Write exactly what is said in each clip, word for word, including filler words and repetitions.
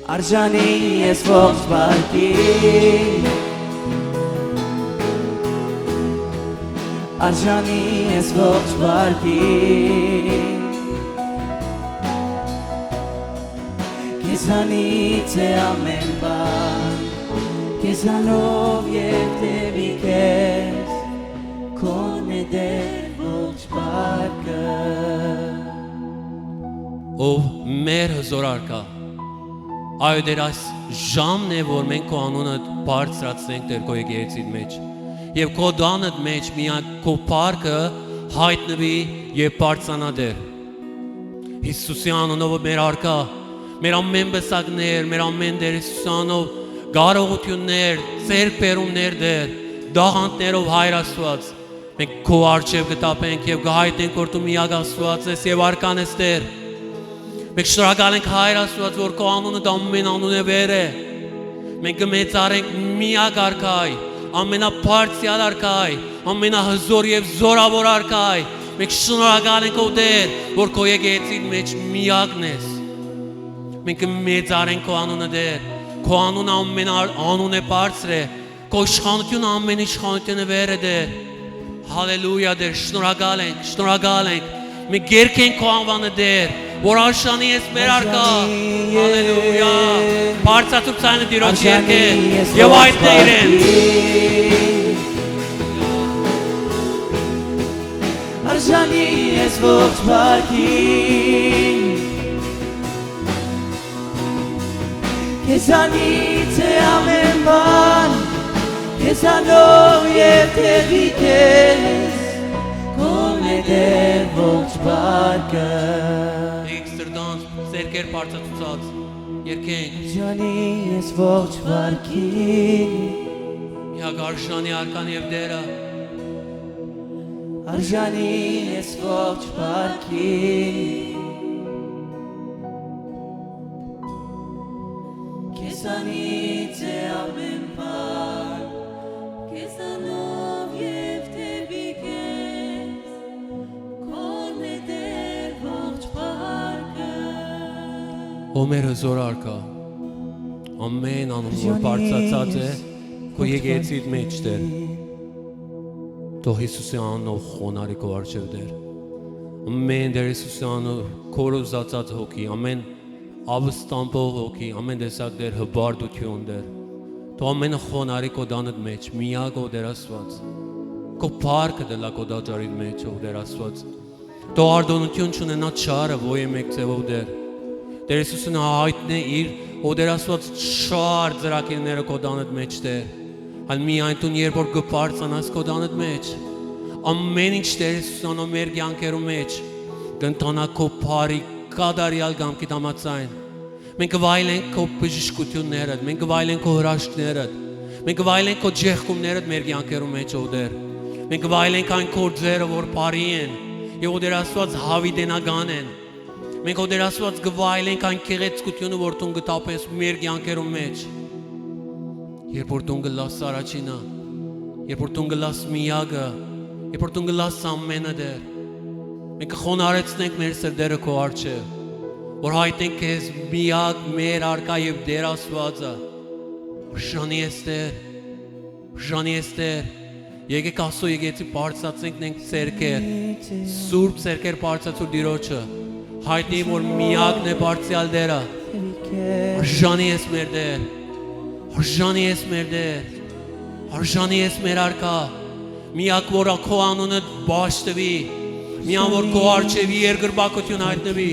Արժանի ես ողջ վարկին, արժանի ես ողջ վարկին, քեզանից է ամեն բան, քեզանով և դեպի քեզ, քոնն է Տեր ողջ վարկը։ Ով մեր հզոր արքայ, այո, Տեր, այս ժամն է, որ մենք քո անունը բարձրացնենք, Տեր, քո եկեղեցիդ մեջ, եւ քո տանդ մեջ միակ քո փառքը յայտնուի եւ բարձրանայ, Տեր։ Յիսուսի անունով, մեր արքայ, մեր ամէն պսակներ, մեր ամէն, Տեր, Յիսուսի անունով կարողութիւններ, ձեռքբերումներ, Տեր, տաղանդներով, Հայր Աստուած, մենք քո առջեւ կը տապենք եւ կը հայտնենք, որ դու միակ Աստուած ես եւ արքան ես, Տեր։ Մենք շնորհակալ ենք, Հայր Աստուած, որ քո անունդ ամէն անունէ վեր է։ Մենք կը մեծարենք միակ արքայ, ամենաբարձեալ արքայ, ամենահզոր եւ զօրաւոր արքայ։ Մենք շնորհակալ ենք, ով Տեր, որ քո եկեղեցին մեջ միակն ես։ Մենք կը մեծարենք քո անունը, Տեր։ Քո անունը ամեն ար-, անունէ բարձր է։ Քո իշխանութիւնը ամէն իշխանութիւնը վեր է, Տեր։ Հալելույա, Տեր, շնորհակալ ենք, շնորհակալ ենք։ Մենք կերգենք քո անուանը, Տեր, որ արժանի ես մեր արքայ։ Հալելույա։ Բարձրացուր ձայնը Տիրոջ, երկե եւ յայտնե իրեն։ Արժանի ես ողջ վարկին, քեզանից է ամեն բան, քեզանով և դեպի քեզ, քոնն է Տեր ողջ վարկը։ Մենք սրտանց ձեռքեր բարձրացուցած երկենք։ Արժանի ես ողջ վարկին, միակ արժանի արքան եւ Տերը։ Արժանի ես ողջ վարկին, քեզանից է ամեն բան, քեզանով և դեպի քեզ, քոնն է Տեր ողջ փառքը։ Ո մեր հզոր արքայ, ամեն անուն, որ բարձրացած է քո եկեղեցիդ մեջ, Տեր, թող Յիսուսի անունով խոնարհի քո առջեւ, Տեր։ Ամեն, Տեր Յիսուսի անունով, քորոզացած հոգի, ամեն ապստամբող հոգի, ամեն տեսակ, Տեր, հպարտություն, Տեր, թող ամենը խոնարհի քո տանդ մեջ, միակ, ով Տեր Աստուած, քո փառքը դլա քո տաճարին մեջ, ով Տեր Աստուած, թող արտօնութիւն չունենայ չարը, ոյ մէկ ձեւով, Տեր։ Տեր Յիսուսը յայտնէ իր, ով Տեր Աստուած, չար ծրագիրները քո տանդ մեջ, Տեր, այլ միայն դուն երբ որ կը բարձրանաս քո տանդ մեջ, ամեն ինչ, Տեր Յիսուսի անունով, մեր կեանքերու մեջ կ'ընթանայ քո փառի կատարեալ կամքիդ համաձայն։ Մենք կը վայելենք քո բժշկութիւններդ, մենք կը վայելենք քո հրաշքներդ, մենք կը վայելենք քո ջեղքումներդ մեր կեանքերու մեջ, ով Տեր։ Մենք կը վայելենք այն գործերը, որ բարի են եւ, ով Տեր Աստուած, յաւիտենական են։ Մենք, ով Տեր Աստուած, կը վայելենք այն գեղեցկութիւնը, որ դուն կը թափես մեր կեանքերու մեջ։ Երբ որ դուն կ'ըլլաս առաջինը, երբ որ դուն կ'ըլլաս միակը, երբ որ դուն կ'ըլլաս ամենը, Տեր, մենք կը խոնարհեցնենք մեր սրտերը քո առջեւ, որ հայտնենք քեզ միակ մեր արքայ եւ Տեր Աստուածը։ Արժանի ես, Տեր, արժանի ես, Տեր։ Եկեք Աստծո եկեղեցի բարձրացնենք, նենք ձեռքեր, սուրբ ձեռքեր բարձրացուր Տիրոջը, հայտնի, որ միակն է բարձրյալ Տերը։ Արժանի ես, մեր Տեր, արժանի ես, մեր Տեր, արժանի ես, մեր արքայ, միակ, որ քո անունը պաշտուի, միան, որ քո առջեւ երկրպագութիւն հայտնուի։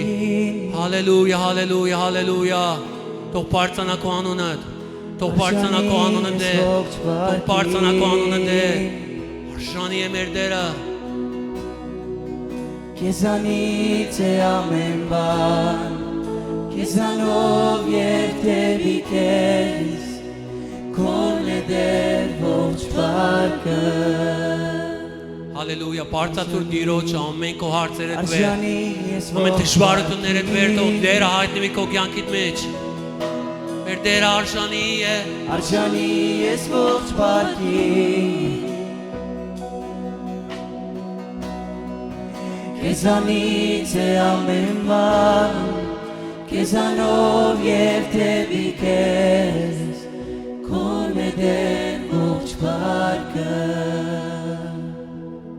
Հալելույա, հալելույա, հալելույա։ Թող բարձրանայ քո անունդ, թող բարձրանայ քո անունը, Տեր, թող բարձրանայ քո անունը, Տեր։ Արժանի է մեր Տերը։ Քեզանից է ամեն բան, քեզանով և դեպի քեզ, քոնն է Տեր ողջ փառքը։ Հալելույա, բարձրացուր Տիրոջը ամէն քո հարցերդ վեր, արժանի ես ամէն ողջ դժվարություններդ վեր, թող փառքին, Տերը հայտնուի քո կեանքիդ մեջ։ Մեր Տերը արժանի է։ Արժանի ես ողջ փառքին, քեզանից է ամեն բան, քեզանով և դեպի քեզ, քո նետեր ողջ փառքը։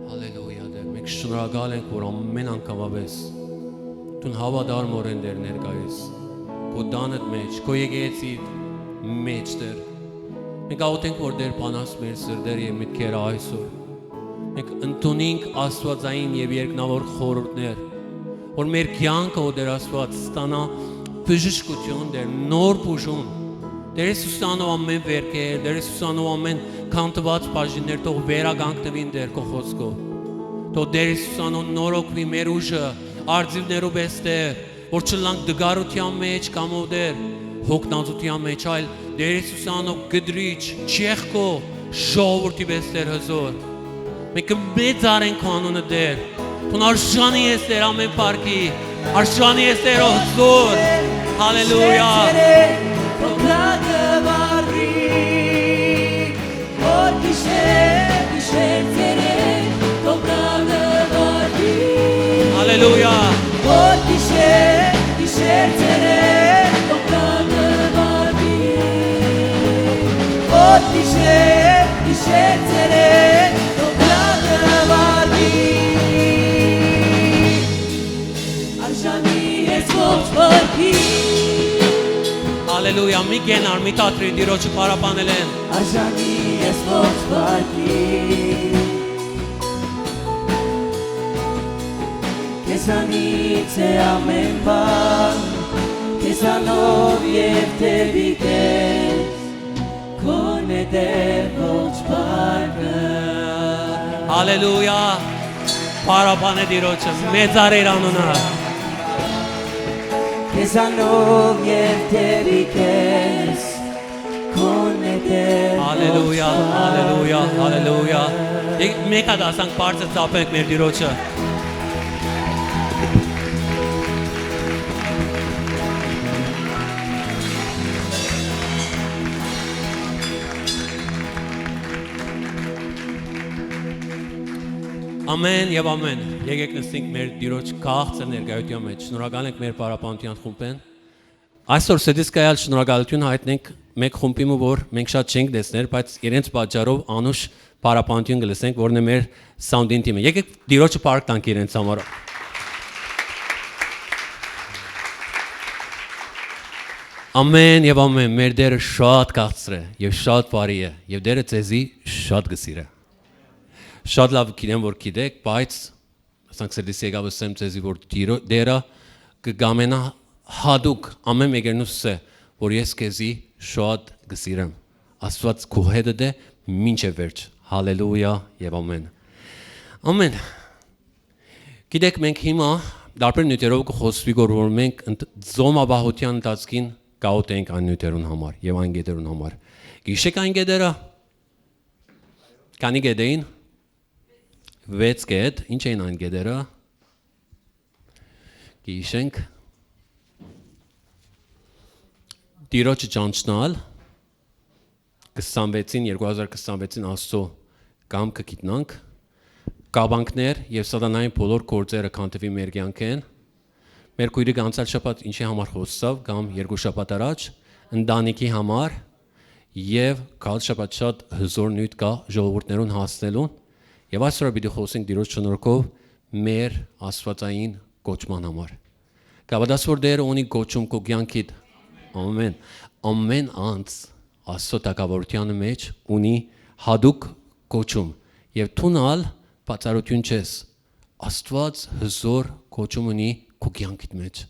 Հալելույա, Տէր, մենք շնորհակալ ենք, որ ամեն անգամապէս դուն հաւատարմօրէն, Տէր, ներկայ ես քո տանդ մէջ, քո եկեղեցիդ մէջ, Տէր։ Մենք աղօթենք, որ Տէր բանաս մեր սրտերը եւ մտքերը այսօր։ Մենք ընդունենք աստուածային եւ երկնաւոր խորհուրդներ, որ մեր կեանքը, ո Տէր Աստուած, ստանայ բժշկութիւն, Տէր, նոր բուժում։ Տէր Յիսուս, անով ամեն վերքեր, Տէր Յիսուս, անով ամեն քանդուած բաժիններ թող վերականգնուին, Տէր, քո խօսքով։ Թող Տէր Յիսուս, անով նոր օգնի մեր ուժը, արծիվներու պէս, Տէր, որ չըլլանք տկարութեան մէջ կամ, ո Տէր, յոգնածութեան մէջ, այլ Տէր Յիսուս, անով կտրիչ, չեղքով ժողովուրդի պէս, Տէր, հզոր։ Մենք կը մեծարենք քո անունը, Տէր։ Դուն արժանի ես, Տէր, ամեն փառքի, արժանի ես, Տէր, ո հզոր։ Հալելույա։ Քո կրակը վառի, օր գիշեր, գիշեր ցերեկ, քո կրակը վառի։ Հալելույա։ Օր գիշեր, գիշեր ցերեկ, քո կրակը վառի, օր գիշեր, գիշեր ցերեկ, քո կրակը վառի։ Արժանի ես ողջ փառքի։ Հալելույա, մի կենար, մի թատրի, Տիրոջը փառաբանել են։ Արժանի ես ողջ փառքի։ Քեզանից է ամեն բան, քեզանով և դեպի քեզ, քո նետեր ողջ փառքը։ Հալելույա, փառաբանե Տիրոջը, մեծարե իր անունը։ Քեզանով և դեպի քեզ, քո նետեր ողջ փառքը։ Հալելույա, հալելույա, հալելույա։ Եկ-, մեկ հատ ասանք, բարձր ծափենք մեր Տիրոջը։ Ամեն եւ ամեն։ Եկեք նստենք մեր Տիրոջ քաղցր ներկայութեան մեջ։ Շնորհակալ ենք մեր պարապանության խումբեն։ Այսօր Սեդիսկայալ շնորհակալություն հայտնենք մեկ խումբի մը, որ մենք շատ չենք տեսներ, բայց իրենց պատճառով անուշ պարապանություն կը լսենք, որն է մեր sound-ին թիմը։ Եկեք Տիրոջը փառք տանք իրենց համար։ Ամեն եւ ամեն, մեր Տերը շատ քաղցր է եւ շատ բարի է, եւ Տերը ձեզի շատ կը սիրէ։ Շատ լաւ գիտեմ, որ գիտեք, բայց ասենք Սեդիս եկաւ ըսեմ ձեզի, որ Տիրո-, Տերը կը կամենայ յատուկ ամեն մեկերնուս է, որ ես քեզի շատ կը սիրեմ։ Աստուած քու հետդ է մինչեւ վերջ։ Հալելույա եւ ամեն։ Ամեն։ Գիտեք, մենք հիմա տարբեր նիւթերով կը խոսուի, որ, որ մենք ընդ-, ծոմապահության ընթացքին կաղօթենք այն նիւթերուն համար եւ այն գետերուն համար։ Գիշեք այն գետերը։ Քանի գետ էին։ Վեց կետ, ինչ էին այն գետերը։ Գիշենք։ Տիրոջը ճանչնալ, քսանվեցին, երկու հազար քսանվեցին Աստծո կամքը գիտնանք, կապանքներ եւ սատանային բոլոր գործերը քանդվի մեր կյանքէն։ Մեր քոյրիկը անցյալ շաբաթ ինչի համար խոսցաւ, կամ երկու շաբաթ առաջ, ընտանիքի համար, եւ գալ շաբաթ շատ հզոր նիւթ կայ ժողովուրդներուն հասնելուն, եւ այսօր պիտի խոսենք Տիրոջ շնորհքով մեր աստուածային կոչման համար։ Կհաւատաս, որ Տերը ունի կոչում քո կյանքիդ։ Ամեն, ամեն անձ Աստծո թագաւորութեանը մէջ ունի յատուկ կոչում, եւ դուն ալ բացառութիւն չես։ Աստուած հզոր կոչում ունի քու կյանքիդ մէջ,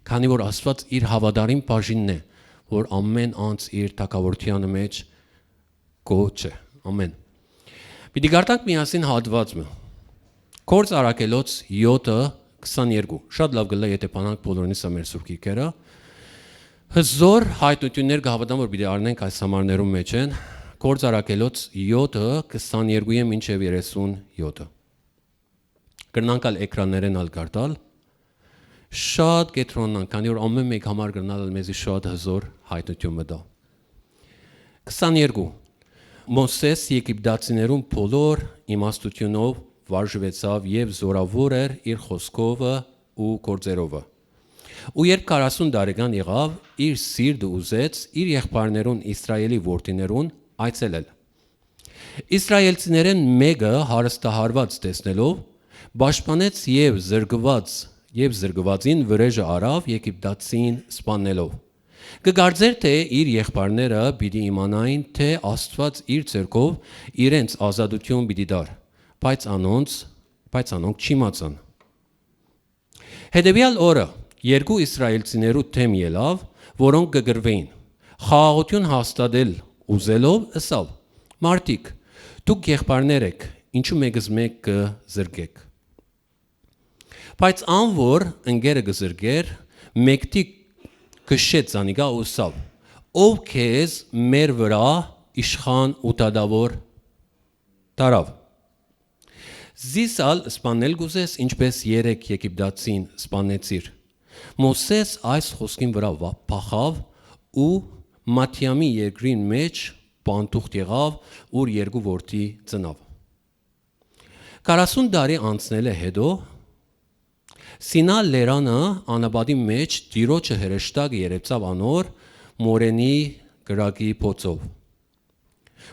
քանի որ Աստուած իր հաւատարիմ բաժինն է, որ ամեն անձ իր թագաւորութեանը մէջ կոչ է։ Ամեն։ Պիտի կարդանք միասին հատուած մը։ Գործ առաքելոց յոթը քսաներկու։ Շատ լաւ կ'ըլլայ, եթէ բանանք բոլորնիս ա մեր սուրբ գիրքերը։ Հզոր հայտնություններ կը հաւատամ, որ պիտի առնենք այս համարներուն մէջ են։ Գործ առաքելոց յոթը քսաներկու մինչեւ երեսուն յոթը։ Կրնանք ալ էկրաններէն ալ կարդալ։ Շատ կեդրոննանք, քանի որ ամեն մէկ համար կրնալ ալ մեզի շատ հզոր հայտնություն մը տայ։ Քսաներկու։ Մովսէս Եգիպտացիներուն բոլոր իմաստութիւնով վարժուեցաւ եւ զօրաւոր էր իր խօսքովը ու գործերովը։ Ու երբ քառասուն տարեկան եղաւ, իր սիրտը ուզեց իր եղբայրներուն Իսրայէլի որդիներուն այցելել։ Իսրայէլցիներէն մէկը հարստահարուած տեսնելով, պաշտպանեց եւ զրկուած, եւ զրկուածին վրէժը առաւ Եգիպտացին սպաննելով։ Կը կարծէր թէ իր եղբայրները պիտի իմանային թէ Աստուած իր ձեռքով իրենց ազատութիւն պիտի տար, բայց անոնց, բայց անոնք չիմացան։ Հետեւեալ օրը երկու իսրայէլցիներու դէմ ելաւ, որոնք կը կռուէին։ Խաղաղութիւն հաստատել ուզելով ըսաւ. «Մարդիկ, դուք եղբայրներ էք, ինչու մէկզմէկ կը զրկէք»։ Բայց ան որ ընկերը կը զրկէր, մէկդի կշեց զանիկա ու ըսաւ. «Ո՞վ քեզ մեր վրայ իշխան ու դատաւոր տարաւ։ Զիս ալ սպաննել կ'ուզես, ինչպէս երեկ Եգիպտացին սպանեցիր»։ Մովսէս այս խօսքին վրայ վա-, փախաւ ու Մադիամի երկրին մէջ պանդուխտ եղաւ, ուր երկու որդի ծնաւ։ Քառասուն տարի անցնելէ յետոյ, Սինա լերանը անապատի մէջ Տիրոջը հրեշտակը երեւցաւ անոր մորենի կրակի փոցով։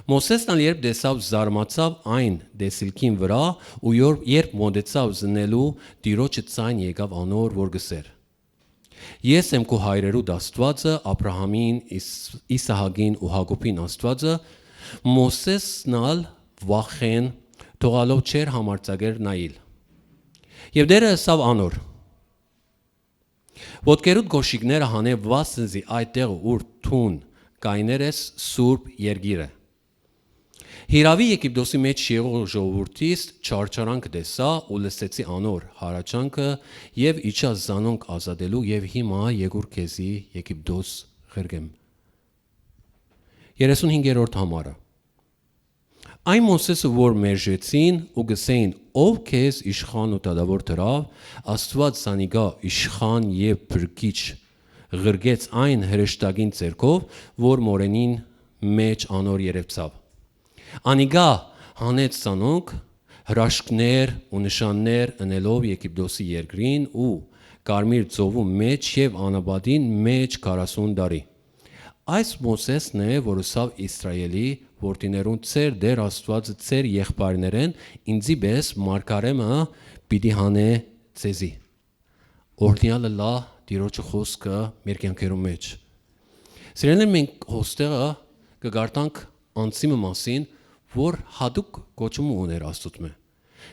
Մովսէսն ալ երբ տեսաւ, զարմացաւ այն տեսիլքին վրայ ու յոր-, երբ մօտեցաւ զննելու, Տիրոջը ձայն եկաւ անոր, որ կ'ըսէր. «Ես եմ քու հայրերուդ Աստուածը, Աբրահամին, Իս-, Իսահակին ու Յակոբին Աստուածը»։ Մովսէսն ալ վախէն թողալով չէր համարձակեր նայիլ։ Եւ Տէրը ըսաւ անոր. «Ոտքերուդ կոշիկները հանէ, վասն զի այդ տեղը, ուր դուն կայներ ես, սուրբ երկիր է։ Հիրաւի Եգիպտոսի մէջ եղող ժողովուրդիս չարչարանքը տեսայ ու լսեցի անոր հառաչանքը եւ իջայ զանոնք ազատելու եւ հիմա եկուր քեզի Եգիպտոս ղրկեմ»։ Երեսունհինգերորդ համարը։ Այն Մովսէսը, որ մերժեցին ու կ'ըսէին. «Ո՞վ քեզ իշխան ու դատաւոր դրաւ»։ Աստուած զանիկա իշխան եւ փրկիչ ղրկեց այն հրեշտակին ձեռքով, որ մորենին մէջ անոր երեւցաւ։ Անիկա հանեց զանոնք հրաշքներ ու նշաններ ընելով Եգիպտոսի երկրին ու Կարմիր ծովու մէջ եւ անապատին մէջ քառասուն տարի։ Այս Մովսէսն է, որ ըսաւ Իսրայէլի որդիներուն. «Ձեր Տէր Աստուածը ձեր եղբայրներէն ինծի պէս մարգարէ մը պիտի հանէ ձեզի»։ Օրհնեալ ըլլայ Տիրոջը խօսքը մեր կեանքերուն մէջ։ Սիրելիներ, մենք հոստեղը կը կարդանք անձի մը մասին, որ յատուկ կոչումը ունէր Աստուծմէ։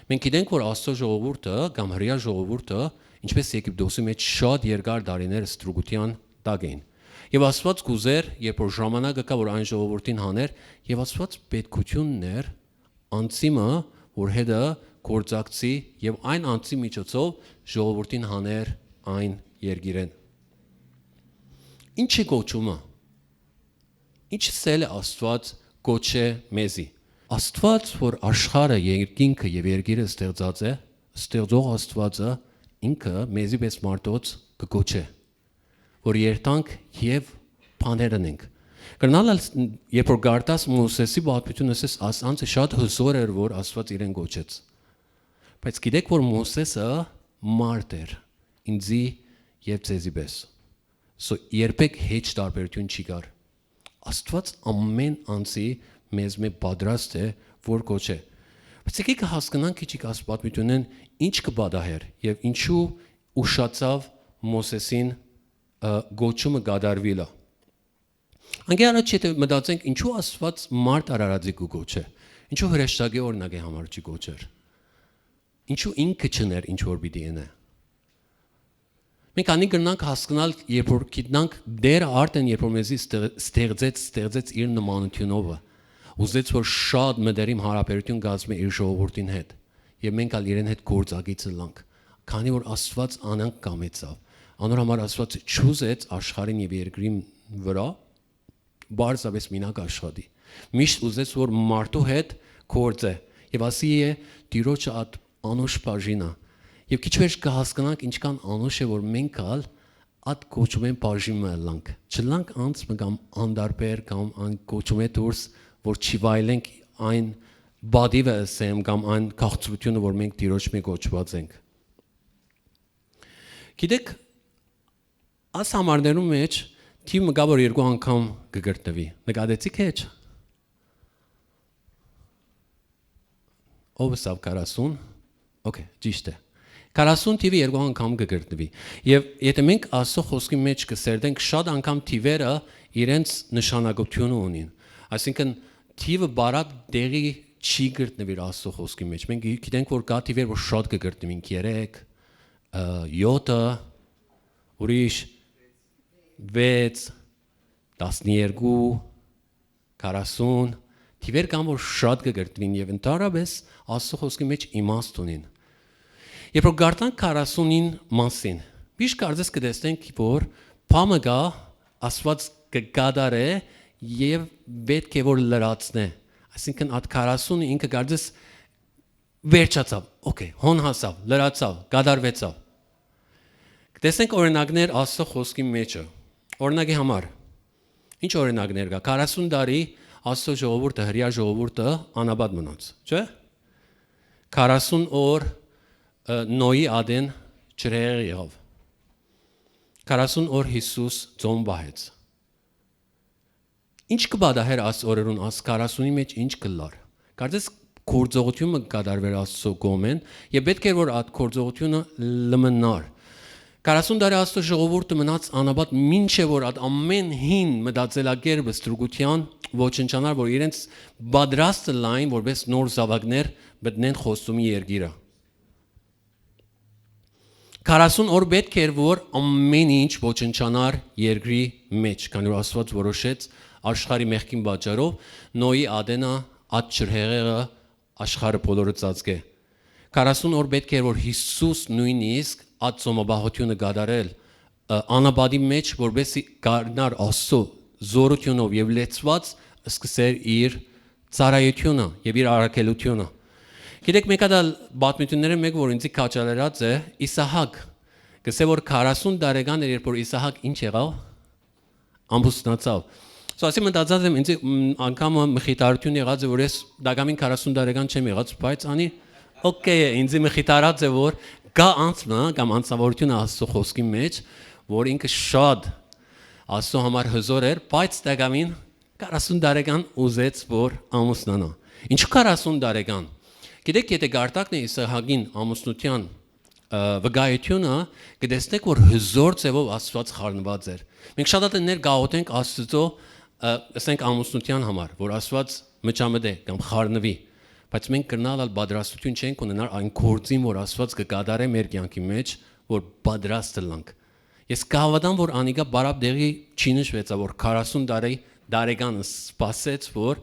Մենք գիտենք, որ Աստծո ժողովուրդը կամ հրեայ ժողովուրդը, ինչպէս Եգիպտոսի մէջ, շատ երկար տարիներ ստրուկութեան տակ էին։ Եւ Աստուած կ'ուզէր, երբ որ ժամանակը կայ, որ այն ժողովուրդին հանէր, եւ Աստուած պետքութիւնն էր անձի մը, որ հետը գործակցի եւ այն անձի միջոցով ժողովուրդին հանէր այն երկիրէն։ Ի՞նչ է կոչումը։ Ի՞նչ սել է Աստուած կոչէ մեզի։ Աստուած, որ աշխարհը, երկինքը եւ երկիրը ստեղծած է, ստեղծող Աստուածը ինքը մեզի պէս մարդոց կը կոչէ, որ երթանք եւ բաներ ընենք։ Կրնալ ալ, երբ որ գարտաս Մովսէսի պատմությունը, ասես, աս անցը շատ հզոր էր, որ Աստուած իրեն կոչեց։ Բայց գիտեք, որ Մովսէսը մարդ էր, ինձի եւ ձեզի պէս։ So, երբեք հեչ տարբերութիւն չի կար։ Աստուած ամեն անձի մեզմէ պատրաստ է, որ կոչէ։ Բայց եկեք հասկնանք քիչիկ աս պատմութիւնէն ինչ կը պատահեր եւ ինչու ուշացաւ Մովսէսին, ը, կոչումը կատարուիլը։ Անկէ առաջ եթե մտածենք, ինչու Աստուած մարդ արարածի կը կոչէ, ինչու հրեշտակի օրինակի համար չի կոչեր, ինչու ինքը չըներ ինչ որ պիտի ընէ։ Մենք անի կրնանք հասկնալ, երբ որ գիտնանք Տէրը արդեն, երբ որ մեզի ստեղ-, ստեղծեց, ստեղծեց իր նմանութիւնովը, ուզեց, որ շատ մտերիմ հարաբերութիւն կազմի իր ժողովուրդին հետ, եւ մենք ալ իրեն հետ գործակիցը լանք, քանի որ Աստուած անոնք կամեցաւ։ Անոր համար Աստուած չուզեց աշխարհին եւ երկրին վրայ պարզապէս մինակ աշխատի։ Միշտ ուզեց, որ մարդու հետ գործէ եւ ասի է Տիրոջը ատ անուշ բաժինը։ Եւ քիչ վերջ կը հասկնանք, ինչքան անուշ է, որ մենք ալ ատ կոչումէն բաժին մը ըլլանք։ Չըլլանք անձ մը կամ անտարբեր կամ ան կոչումէ դուրս, որ չի վայելենք այն բադիվը, ըսեմ, կամ այն քաղցրությունը, որ մենք Տիրոջ մէ կոչուած ենք։ Գիտեք, Աս համարներուն մէջ թիւ մը կայ, որ երկու անգամ կը կրկնուի։ Նկատեցի՞ք հեչ։ Ո՞վ ըսաւ քառասուն։ Okay, ճիշտ է։ Քառասուն թիւը երկու անգամ կը կրկնուի։ Եւ եթէ մենք Աստծո Խօսքի մէջ կը սերտենք, շատ անգամ թիւերը իրենց նշանակութիւնը ունին։ Այսինքն, թիւը պարապ տեղի չի կրկնուիր Աստծո Խօսքի մէջ։ Մենք գիտենք, որ կայ թիւեր, որ շատ կը կրկնուին՝ երեք, ը, յոթը, ուրիշ վեց, տասներկու, քառասուն, թիւեր կան, որ շատ կը կրկնուին եւ ընդհանրապէս Աստծո Խօսքի մէջ իմաստ ունին։ Երբ որ կարդանք քառասունին մասին, միշտ կարծես կը տեսնենք, որ բան մը կայ, Աստուած կը կատարէ եւ պէտք է որ լրացնէ։ Այսինքն, այդ քառասունը ինքը կարծես վերջացաւ, okay, հոն հասաւ, լրացաւ, կատարուեցաւ։ Կտեսնենք օրինակներ Աստծո Խօսքի մէջը։ Օրինակի համար, ինչ օրինակներ կայ։ Քառասուն տարի Աստծո ժողովուրդը, հրեայ ժողովուրդը անապատ մնաց, չէ՞։ Քառասուն օր, ը, Նոյի ատեն ջրհեղեղ եղաւ։ Քառասուն օր Յիսուս ծոմ պահեց։ Ինչ կը պատահէր աս օրերուն, աս քառասունի մէջ ինչ կ'ըլլար։ Կարծես գործողութիւն մը կը կատարուէր Աստծո կողմէն, եւ պէտք էր որ այդ գործողութիւնը լմնար։ Քառասուն տարի Աստծո ժողովուրդը մնաց անապատ, մինչեւ որ այդ ամէն հին մտածելակերպը ստրուկութեան ոչնչանար, որ իրենց պատրաստ ըլլային, որպէս նոր զաւակներ մտնեն խոստումի երկիրը։ Քառասուն օր պէտք էր որ ամէն ինչ ոչնչանար երկրի մէջ, քանի որ Աստուած որոշեց աշխարհի մեղքին պատճառով Նոյի ատենը, այդ ջրհեղեղը, աշխարհը բոլորը ծածկէ։ Քառասուն օր պէտք էր որ Յիսուս նոյնիսկ այդ ծոմապահութիւնը կատարել, ը, անապատի մէջ, որպէս զի կարնար Աստծո զօրութիւնով եւ լեցուած սկսեր իր ծառայութիւնը եւ իր առաքելութիւնը։ Գիտեք, մէկ հատ ալ պատմութիւններէն մէկ, որ ինձի քաջալերած է, Իսահակ։ Կ'ըսէ որ քառասուն տարեկան էր, երբ որ Իսահակ ինչ եղաւ, ամուսնացաւ։ So, ասի մտածած եմ, ինձ, մ, անգամը մխիթարութիւն եղած է, որ ես տակամին քառասուն տարեկան չեմ եղած, բայց անի, okay է, ինձ մխիթարած է, որ կայ անձ մը կամ անձնաւորութիւնը Աստծո Խօսքի մէջ, որ ինքը շատ Աստծո համար հզոր էր, բայց տակամին քառասուն տարեկան ուզեց, որ ամուսնանայ։ Ինչու քառասուն տարեկան։ Գիտեք, եթէ կարդանք Իսահակին ամուսնութեան, ը, վկայութիւնը, կտեսնենք, որ հզոր ձևով Աստուած խառնուած էր։ Մենք շատ ատեններ կաղոթենք Աստուծոյ, ը, ասենք, ամուսնութեան համար, որ Աստուած միջամտէ կամ խառնուի, բայց մենք կրնալ ալ պատրաստութիւն չենք ունենար այն գործին, որ Աստուած կը կատարէ մեր կեանքի մէջ, որ պատրաստ ըլլանք։ Ես կհաւատամ, որ անիկա պարապ տեղի չի նշուեցաւ, որ քառասուն տարի, տարեկան սպասեց, որ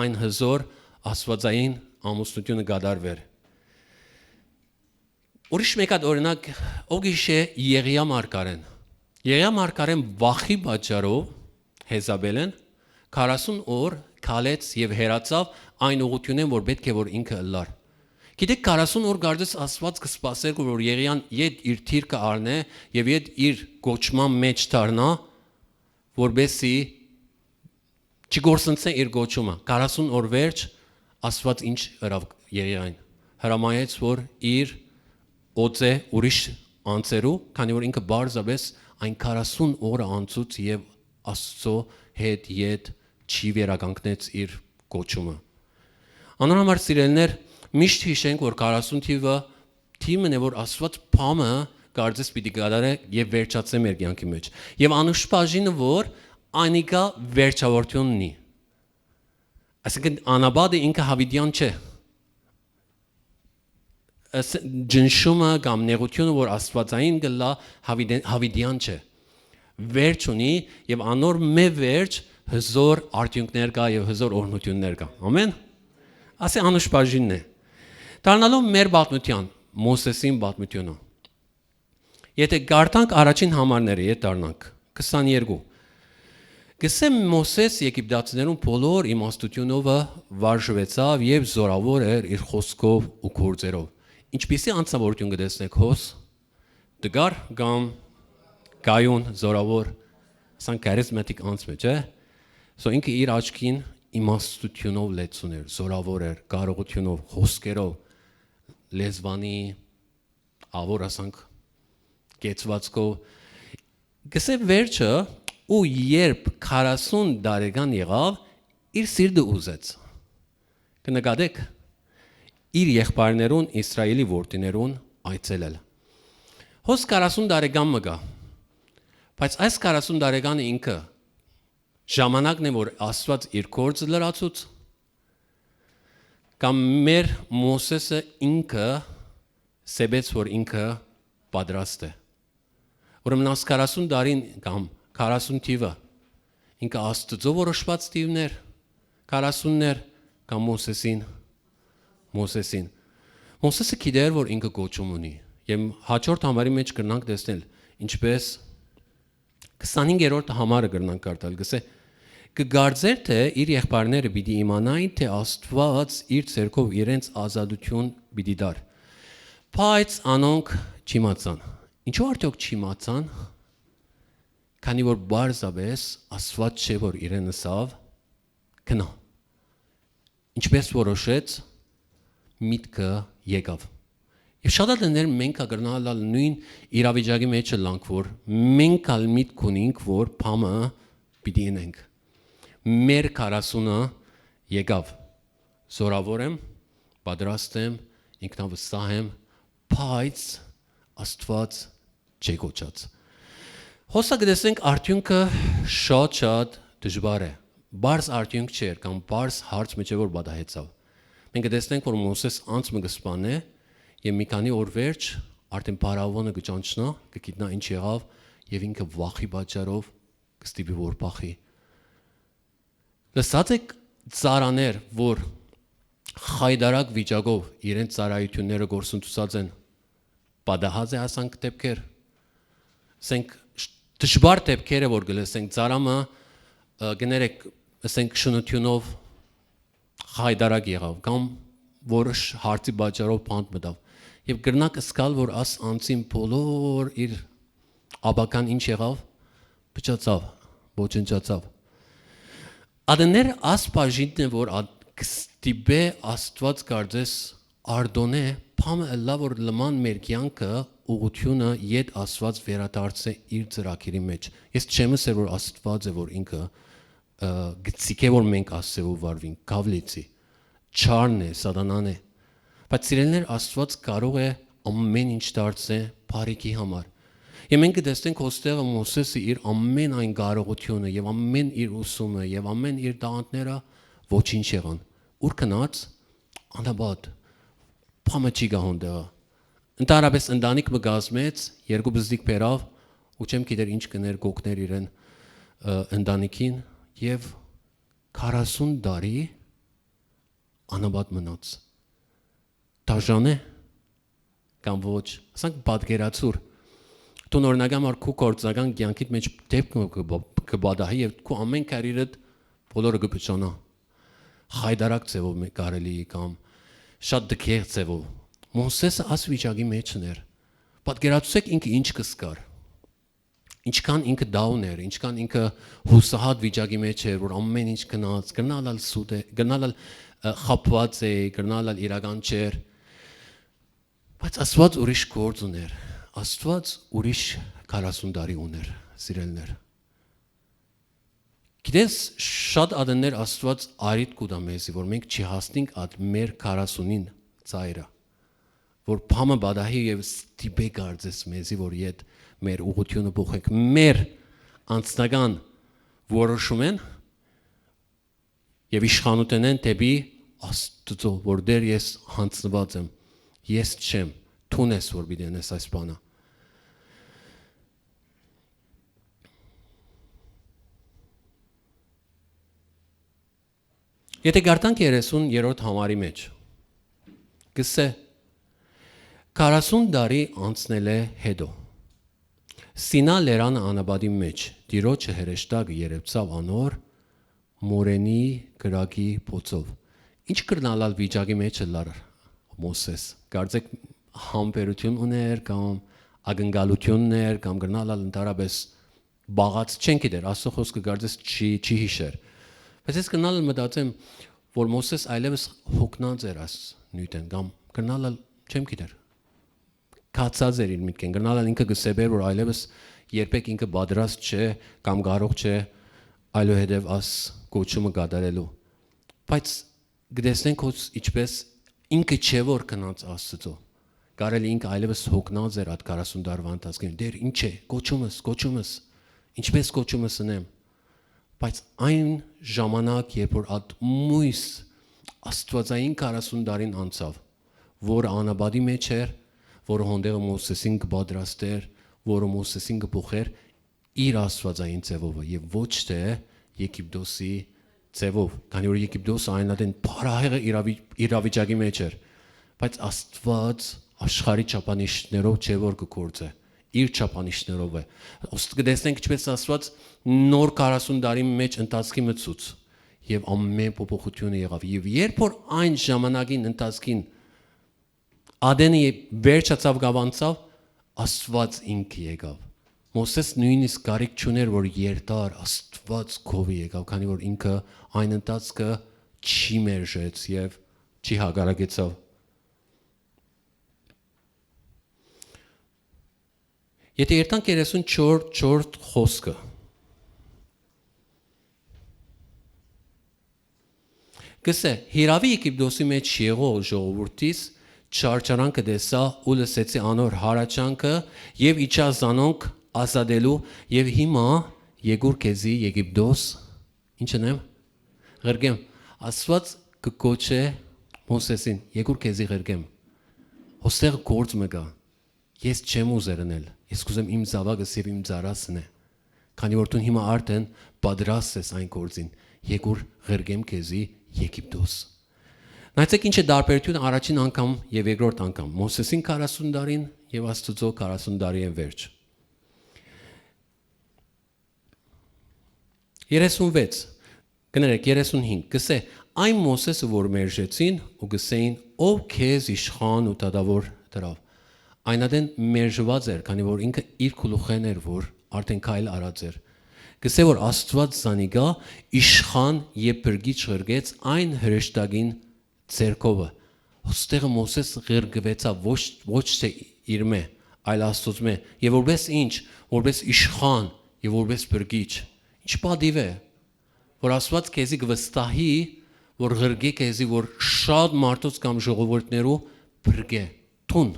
այն հզոր աստուածային ամուսնութիւնը կատարուէր։ Ուրիշ մէկ հատ օրինակ, ով գիշէ Եղիա մարգարեն։ Եղիա մարգարեն վախի պատճառով, Հեզաբելէն, քառասուն օր քալեց եւ հեռացաւ այն ուղղութիւնէն, որ պէտք է որ ինքը ըլլար։ Գիտեք, քառասուն օր կարծես Աստուած կը սպասէր, որ Եղիան ետ իր դիրքը առնէ եւ ետ իր կոչման մէջ դառնայ, որպէս զի չկորսնցնէ իր կոչումը։ Քառասուն օր վերջ Աստուած ինչ ըրաւ Եղիային։ Հրամայեց, որ իր օծէ ուրիշ անձերու, քանի որ ինքը պարզապէս այն քառասուն օրը անցուց եւ Աստծո հետ ետ չի վերականգնեց իր կոչումը։ Անոր համար, սիրելիներ, միշտ յիշենք, որ քառասուն թիվը թիվն է, որ Աստուած բանը կարծես պիտի կատարէ եւ վերջացնէ մեր կեանքի մէջ։ Եւ անուշ բաժինը, որ անիկա վերջավորութիւնն ի։ Այսինքն, անապատը ինքը յաւիտեան չէ։ Աս-, ճնշումը կամ նեղութիւնը, որ աստուածային կ'ըլլայ, յաւիտե-, յաւիտեան չէ։ Վերջ ունի եւ անոր մէ վերջ հզոր արդիւնքներ կայ եւ հզոր օրհնութիւններ կայ։ Ամեն։ Ասի անուշ բաժինն է։ Դառնալով մեր պատմութեան, Մովսէսին պատմութիւնը։ Եթէ կարդանք առաջին համարները, ետ դառնանք, քսաներկու։ Կսեմ Մովսէս Եգիպտացիներուն բոլոր իմաստութիւնովը վարժուեցաւ եւ զորաւոր էր իր խօսքով ու գործերով։ Ինչպիսի անձնաւորութիւն կը տեսնէք հոս, տկար կամ կայուն, զորաւոր, սան charismatic անձ մը, չէ՞։ So ինքը իր աչքին իմաստութիւնով լեցուն էր, զորաւոր էր, կարողութիւնով, խօսքերով, լեզվանի, ավոր ասանք, կեցուածքով։ Կսե վերջը, ու երբ քառասուն տարեկան եղաւ, իր սիրտը ուզեց։ Կը նկատեք, իր եղբայրներուն, Իսրայէլի որդիներուն այցելել։ Հոս քառասուն տարեկան մը կայ, բայց այս քառասուն տարեկանը ինքը ժամանակն է, որ Աստուած իր գործը լրացուց, կամ մեր Մովսէսը ինքը սեպեց, որ ինքը պատրաստ է։ Ուրեմն աս քառասուն տարին կամ քառասուն թիվը, ինքը Աստուծոյ որոշուած թիվն էր, քառասունն էր, կամ Մովսէսին, Մովսէսին։ Մովսէսը գիտեր, որ ինքը կոչում ունի, եւ հաջորդ համարի մէջ կրնանք տեսնել, ինչպես քսանհինգերորդ համարը կրնանք կարդալ, կսե. «Կը կարծէր, թէ իր եղբայրները պիտի իմանային, թէ Աստուած իր ձեռքով իրենց ազատութիւն պիտի տար։ Բայց անոնք չիմացան»։ Ինչո՞վ արդեօք չիմացան, քանի որ պարզապէս Աստուած չէ, որ իրեն ըսաւ. «Գնա»։ Ինչպես որոշեց, միտքը եկաւ։ Եւ շատ ատեներ մենք կրնանք ալ նոյն իրավիճակի մէջ ըլլանք, որ մենք ալ միտք ունինք, որ բամը պիտի ընենք։ Մեր քառասունը եկաւ։ Զորաւոր եմ, պատրաստ եմ, ինքնավստահ եմ, բայց Աստուած չի կոչած։ Հոսա կը տեսնենք, արդիւնքը շատ-շատ դժուար է։ Պարզ արդիւնք չէր կամ պարզ հարց մը չէ, որ պատահեցաւ։ Մենք կը տեսնենք, որ Մովսէս անձ մը կը սպանէ եւ մի քանի օր վերջ արդեն փարաւոնը կը ճանչնայ, կը գիտնայ ինչ եղաւ, եւ ինքը վախի պատճառով կը ստիպի, որ փախի։ Լսած եք ծառաներ, որ խայտարակ վիճակով իրենց ծառայութիւնները գործընծուցած են, պատահած է ասանք դեպքեր։ Ասենք, շ-, դժուար դեպքերը, որ կը լսենք, ծառամը, ը, կներեք, ասենք, շնութիւնով խայտարակ եղաւ, կամ որոշ հարցի պատճառով բանտ մտաւ։ Եւ կրնաք զգալ, որ աս անձին բոլոր իր ապագան ինչ եղաւ, փչացաւ, ոչնչացաւ։ Ատեներ աս բաժինն է, որ ատ-, կստիպէ Աստուած կարծես արտոնէ, բամը ըլլայ, որ լման մեր կեանքը ուղղութիւնը յետ Աստուած վերադարձ է իր ծրագիրի մէջ։ Ես չեմ ըսեր, որ Աստուած է, որ ինքը, ը, գցիկ է, որ մենք Աստուծոյ վարվենք, կավլիցի, չարն է, սատանան է։ Բայց սիրելիներ, Աստուած կարող է ամեն ինչ դարձ է բարիքի համար։ Եւ մենք կը տեսնենք հոստեղը Մովսէսը իր ամեն այն կարողութիւնը եւ ամեն իր ուսումը եւ ամեն իր տաղանդները ոչինչ եղան։ Ուր գնաց, անապատ, բամը չի գահուն տեղը։ Ընդհանրապես ընտանիք մը կազմեց, երկու բզդիկ բերաւ, ու չեմ գիտեր ինչ կներ, կօգներ իրեն, ը, ընտանիքին, եւ քառասուն տարի անապատ մնաց։ Դաժան է կամ ոչ, ասենք պատկերացուր, դուն օրինակ համար քու գործական կեանքիդ մէջ դեպք մը կը բա-, կը պատահի եւ քու ամեն քարիրդ բոլորը կը փչանա։ Խայտարակ ձևով մե-, կարելի է կամ շատ դքեղ ձևով։ Մովսէսը աս վիճակի մէջ ներ։ Պատկերացուցեք ինքը ինչ կը զգար։ Ինչքան ինքը down էր, ինչքան ինքը յուսահատ վիճակի մէջ էր, որ ամեն ինչ գնաց, կրնալ ալ սուտ է, կրնալ ալ, ը, խաբուած է, կրնալ ալ իրական չէր, բայց Աստուած ուրիշ գործ ուներ, Աստուած ուրիշ քառասուն տարի ուներ, սիրելիներ։ Գիտես, շատ ատեններ Աստուած արիտ կու տայ մեզի, որ մենք չի հասնենք այդ մեր քառասունին ծայրը, որ բամը պատահի եւ ստիպէ կարծես մեզի, որ յետ մեր ուղղութիւնը փոխենք, մեր անձնական որոշումէն եւ իշխանութենէն դէպի Աստուծոյ, որ Տէր, ես յանձնուած եմ, ես չեմ, դուն ես, որ պիտի ընես այս բանը։ Եթե կարդանք երեսուն երրորդ համարի մէջ, կսե. «Քառասուն տարի անցնելէ հետո, Սինա լերան անապատի մէջ Տիրոջը հրեշտակը երեւցաւ անոր մորենի կրակի փոցով»։ Ինչ կրնալալ վիճակի մէջ ըլլար Մովսէս։ Կարծեք համբերութիւն ուներ կամ ակնկալութիւններ կամ կրնալալ ընդհանրապես բաղած չեն գիտեր, Աստծո խոսքը կարծես չի, չի յիշեր։ Բայց ես կրնալ մտածեմ, որ Մովսէս այլևս հոգնած էր այս նիւթէն կամ կրնալալ չեմ գիտեր, կացած էր իր միտքէն, կրնալալ ինքը կսեպեր, որ այլևս երբեք ինքը պատրաստ չէ կամ կարող չէ այլուհետեւ աս կոչումը կատարելու։ Բայց կը տեսնենք հոս ինչպես ինքը չէ որ գնաց Աստծո։ Կարելի ինքը այլևս հոգնած էր այդ քառասուն տարուան ընթացքին։ «Տէր, ինչ է, կոչումս, կոչումս, ինչպես կոչումս ընեմ»։ Բայց այն ժամանակ, երբ որ այդ մոյս աստուածային քառասուն տարին անցաւ, որը անապատի մեջ էր, որը հոնդեղը Մովսեսին կը պատրաստէր, որը Մովսեսին կը փոխէր իր աստուածային ձևովը եւ ոչ թէ Եգիպտոսի ձևով, քանի որ Եգիպտոսը այն ատեն փառահեղը իրավի-, իրավիճակի մեջ էր, բայց Աստուած աշխարհի չափանիշներով չէ որ կը գործէ, իր չափանիշներով է։ Ուստ կը տեսնենք ինչպես Աստուած նոր քառասուն տարի մեջ ընթացքի մտցուց եւ ամեն փոփոխությունը եղաւ։ Եւ երբ որ այն ժամանակին ընթացքին ատենը ե-, վերջացաւ, գաւանցաւ, Աստուած ինքը եկաւ։ Մովսես նույնիսկ կարիք չուներ որ երթար, Աստուած քովի եկաւ, քանի որ ինքը այն ընթացքը չի մերժեց եւ չի հակառակեցաւ։ Եթե երթանք երեսուն չորրորդ խոսքը, կսէ. «Հիրաւի Եգիպտոսի մեջ եղող ժողովուրդիս չարչարանքը տեսայ ու լսեցի անոր հառաչանքը եւ իջայ զանոնք ազատելու եւ հիմա եկուր քեզի Եգիպտոս, ինչ ընեմ, ղրկեմ»։ Աստուած կը կոչէ Մովսեսին. «Եկուր քեզի ղրկեմ»։ Ոստեղ գործ մը կայ։ Ես չեմ ուզեր ընել։ Ես կուզեմ իմ զաւակս եւ իմ ծառաս ընէ։ Քանի որ դուն հիմա արդեն պատրաստ ես այն գործին, եկուր ղրկեմ քեզի Եգիպտոս։ Նայեցեք ինչ է տարբերությունը առաջին անգամ եւ երկրորդ անգամ։ Մովսեսին քառասուն տարին եւ Աստուծոյ քառասուն տարի են վերջ։ Երեսուն վեց, կներեք, երեսուն հինգ, կսէ. «Այն Մովսեսը որ մերժեցին ու կսէին. "Ով քեզ իշխան ու դատաւոր դրաւ"։ Այն ատեն մերժուած էր, քանի որ ինքը իր գլուխէն էր որ արդեն քայլ արած էր։ Կսէ որ Աստուած զանիկա իշխան եւ փրկիչ ղրկեց այն հրեշտակին ձեռքովը։ Ոստեղը Մովսես ղրկուեցաւ ոչ, ոչ թէ իրմէ, այլ Աստուծմէ, եւ որպես ինչ, որպես իշխան եւ որպես փրկիչ։ Ինչ պատիւ է, որ Աստուած քեզի կվստահի, որ ղրկէ քեզի, որ շատ մարդոց կամ ժողովուրդներու փրկէ, դուն,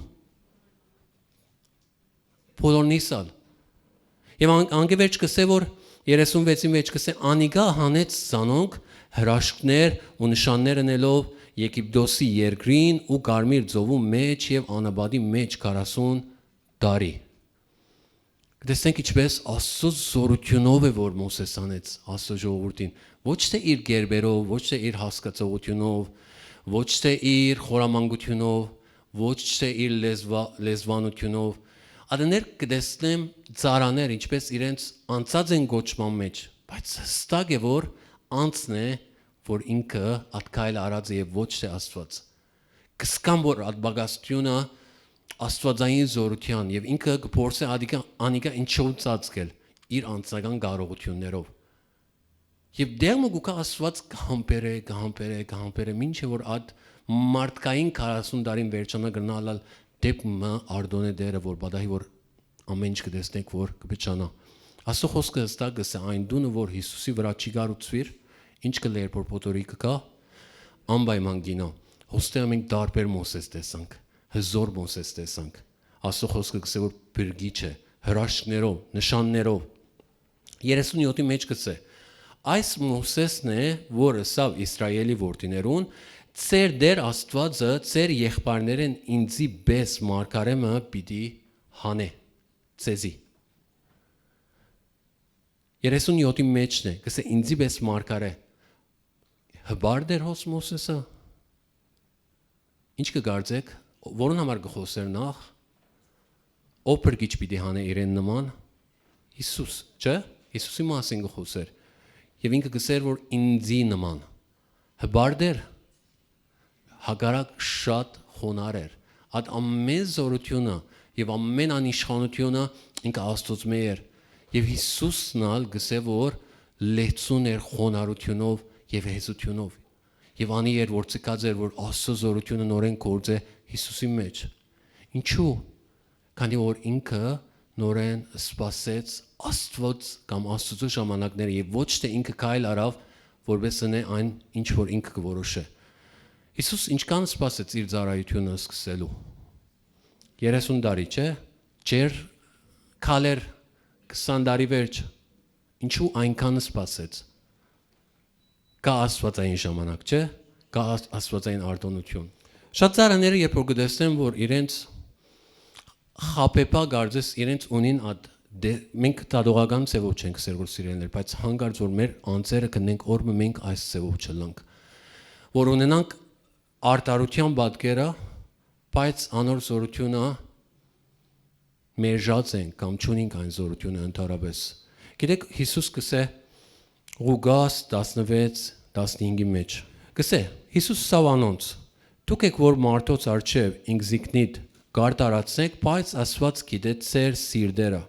բոլորնիս ալ։ Եւ ան-, անկէ վերջ կսէ, որ երեսուն վեցին վեց կսէ. «Անիկա հանեց զանոնք հրաշքներ ու նշաններ ընելով Եգիպտոսի երկրին ու Կարմիր ծովու մեջ եւ անապատի մեջ քառասուն տարի»։ Կտեսնենք ինչպես Աստծո զորութիւնով է, որ Մովսես անեց Աստծո ժողովուրդին, ոչ թէ իր գերբերով, ոչ թէ իր հասկացողութիւնով, ոչ թէ իր խորամանկութիւնով, ոչ թէ իր լեզվա-, լեզվանութիւնով։ Ատեներ կտեսնեմ ծառաներ, ինչպես իրենց անցած են կոչման մեջ, բայց հստակ է, որ անձն է, որ ինքը ատքայլ արած է եւ ոչ թէ Աստուած։ Կսկան, որ ատբագաստիւնը աստուածային զորութեան եւ ինքը կփորձէ ադիկա, անիկա ինչով ծածկել իր անձնական կարողութիւններով։ Եւ դեղ մը գուկա Աստուած կհամբերէ, կհամբերէ, կհամբերէ, մինչեւ որ այդ մարդկային քառասուն տարին վերջանա, կրնալալ դեպք մը Արտոնէ դերը, որ պատահի, որ ամեն ինչ կտեսնենք, որ կպիչանա։ Աստծո խոսքը հստակ կսէ. «Այն տունը, որ Յիսուսի վրայ չի կառուցուիր, ինչ կլեր, որ փոթորիկ կա, անպայման կինա»։ Ոստեղ մենք տարբեր Մովսես տեսանք, հզոր Մովսես տեսանք։ Աստծո խոսքը կսէ, որ փրկիչ է, հրաշքներով, նշաններով։ Երեսուն յոթի մեջ կսէ. «Այս Մովսեսն է, որ ըսաւ Իսրայելի որդիներուն. "Ձեր Տէր Աստուածը ձեր եղբայրներէն ինծի պէս մարգարէ մը պիտի հանէ ձեզի"։ Երեսուն յոթի մեջն է, կսէ. «Ինծի պէս մարգարէ»։ Հպարտ էր հոս Մովսեսը։ Ինչ կը կարծէք, որուն համար կը խօսէր նախ, ով փրկիչ պիտի հանէ իրեն նման, Յիսուս, չէ՞։ Յիսուսի մասին կը խօսէր։ Եւ ինքը կսէր, որ ինձի նման։ Հպարտ էր, հակառակ շատ խոնար էր։ Այդ ամեն զորութիւնը եւ ամեն անիշխանութիւնը ինքը Աստուծմէ էր։ Եւ Յիսուսն ալ կսէ, որ լեցուն էր խոնարհութիւնով եւ հեզութիւնով։ Եւ անի էր, որ ցկած էր, որ Աստծո զորութիւնը նորեն գործէ Յիսուսի մեջ։ Ինչու՞։ Քանի որ ինքը նորէն սպասեց Աստուած կամ Աստուծոյ ժամանակները եւ ոչ թէ ինքը քայլ առաւ, որպէս ընէ այն, ինչ որ ինքը կը որոշէ։ Յիսուս ինչքան սպասեց իր ծառայութիւնը սկսելու։ երեսուն տարի, չէ՞։ Ջեր քալեր քսան տարի վերջ, ինչու այնքան սպասեց։ Կա Աստուածային ժամանակ, չէ՞։ Կա Աս-, Աստուածային արտոնութիւն։ Շատ ծառաները, երբ որ կը տեսնեն, որ իրենց խաբեբայ կարծես իրենց ունին ատ, դե, մենք դատողական ձևով չենք սեր որ սիրելներ, բայց հանկարծ որ մեր անձերը կնենք օրը մենք այս ձևով չլանք, որ ունենանք արդարութեան պատկերը, բայց անոր զորութիւնը մերժած ենք կամ չունինք այն զորութիւնը ընդհանրապէս։ Գիտեք, Յիսուս կսէ Ղուկաս տասնվեց, տասնհինգի մեջ, կսէ, Յիսուս սաւ անոնց. «Դուք եք որ մարդոց առջեւ ինքզինքնիդ կարտարացնեք, բայց Աստուած գիտէ ձեր սիրտերը։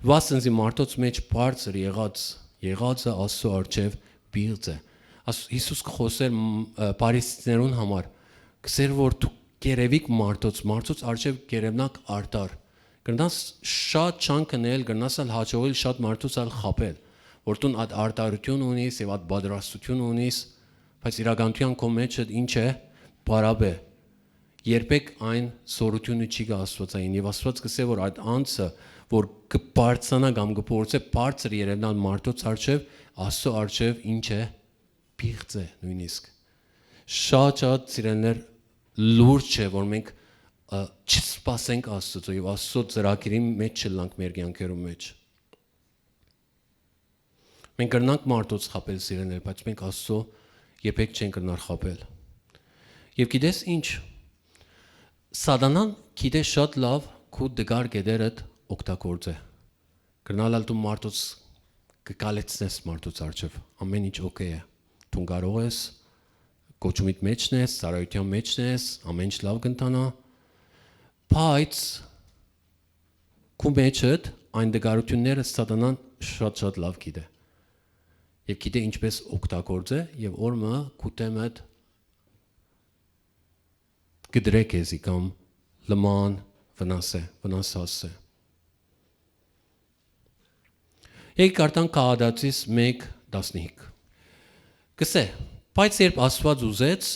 Վասն զի մարդոց մեջ բարձր եղած, եղածը Աստուծոյ առջեւ պիղծ է»։ Աս-, Յիսուս կը խօսէր, մ, ը, փարիսեցիներուն համար, կսեր որ դուք կ'երեւիք մարդոց, մարդոց առջեւ կ'երեւնաք արդար։ Կրնաս շատ չան քնել, կրնաս ալ հաջողել շատ մարդոց ալ խաբել, որ դուն ատ արդարութիւն ունիս եւ ատ պատրաստութիւն ունիս, բայց իրականութեան քո մեջը ինչ է, պարապ է։ Երբեք այն զորութիւնը չի գայ Աստուածային, եւ Աստուած կսէ որ այդ անձը, որ կը բարձրանայ կամ կը փորձէ բարձր երեւնալ մարդոց առջեւ, Աստուծոյ առջեւ ինչ է, պիղծ է նոյնիսկ։ Շատ շատ սիրելներ, լուրջ չէ որ մենք, ը, չսպասենք Աստուծոյ եւ Աստուծոյ ծրագիրին մեջ չլանք մեր կեանքերուն մեջ։ Մենք կրնանք մարդոց խաբել, սիրելներ, բայց մենք Աստուծոյ երբեք չենք կրնար խաբել։ Եւ գիտես ինչ, Սատանան գիտէ շատ լաւ քու դգար կետերդ օգտագործէ։ Կրնալ ալ դու մարդոց կը կալեցնես մարդոց առջեւ, ամեն ինչ օքեյ է, դուն կարող ես, կոչումիդ մեջն ես, ծառայութեան մեջն ես, ամեն ինչ լաւ կընթանայ, բայց քու մեջդ այն դգարութիւնները Սատանան շատ շատ լաւ գիտէ։ Եւ գիտէ ինչպէս օգտագործէ, եւ օրը մը քու դեմդ կդրէ քեզի կամ լման վնաս է, վնաս հասցէ։ Եկի կարդանք Գաղատացիս մէկ տասնհինգ։ Կսէ, բայց երբ Աստուած ուզեց,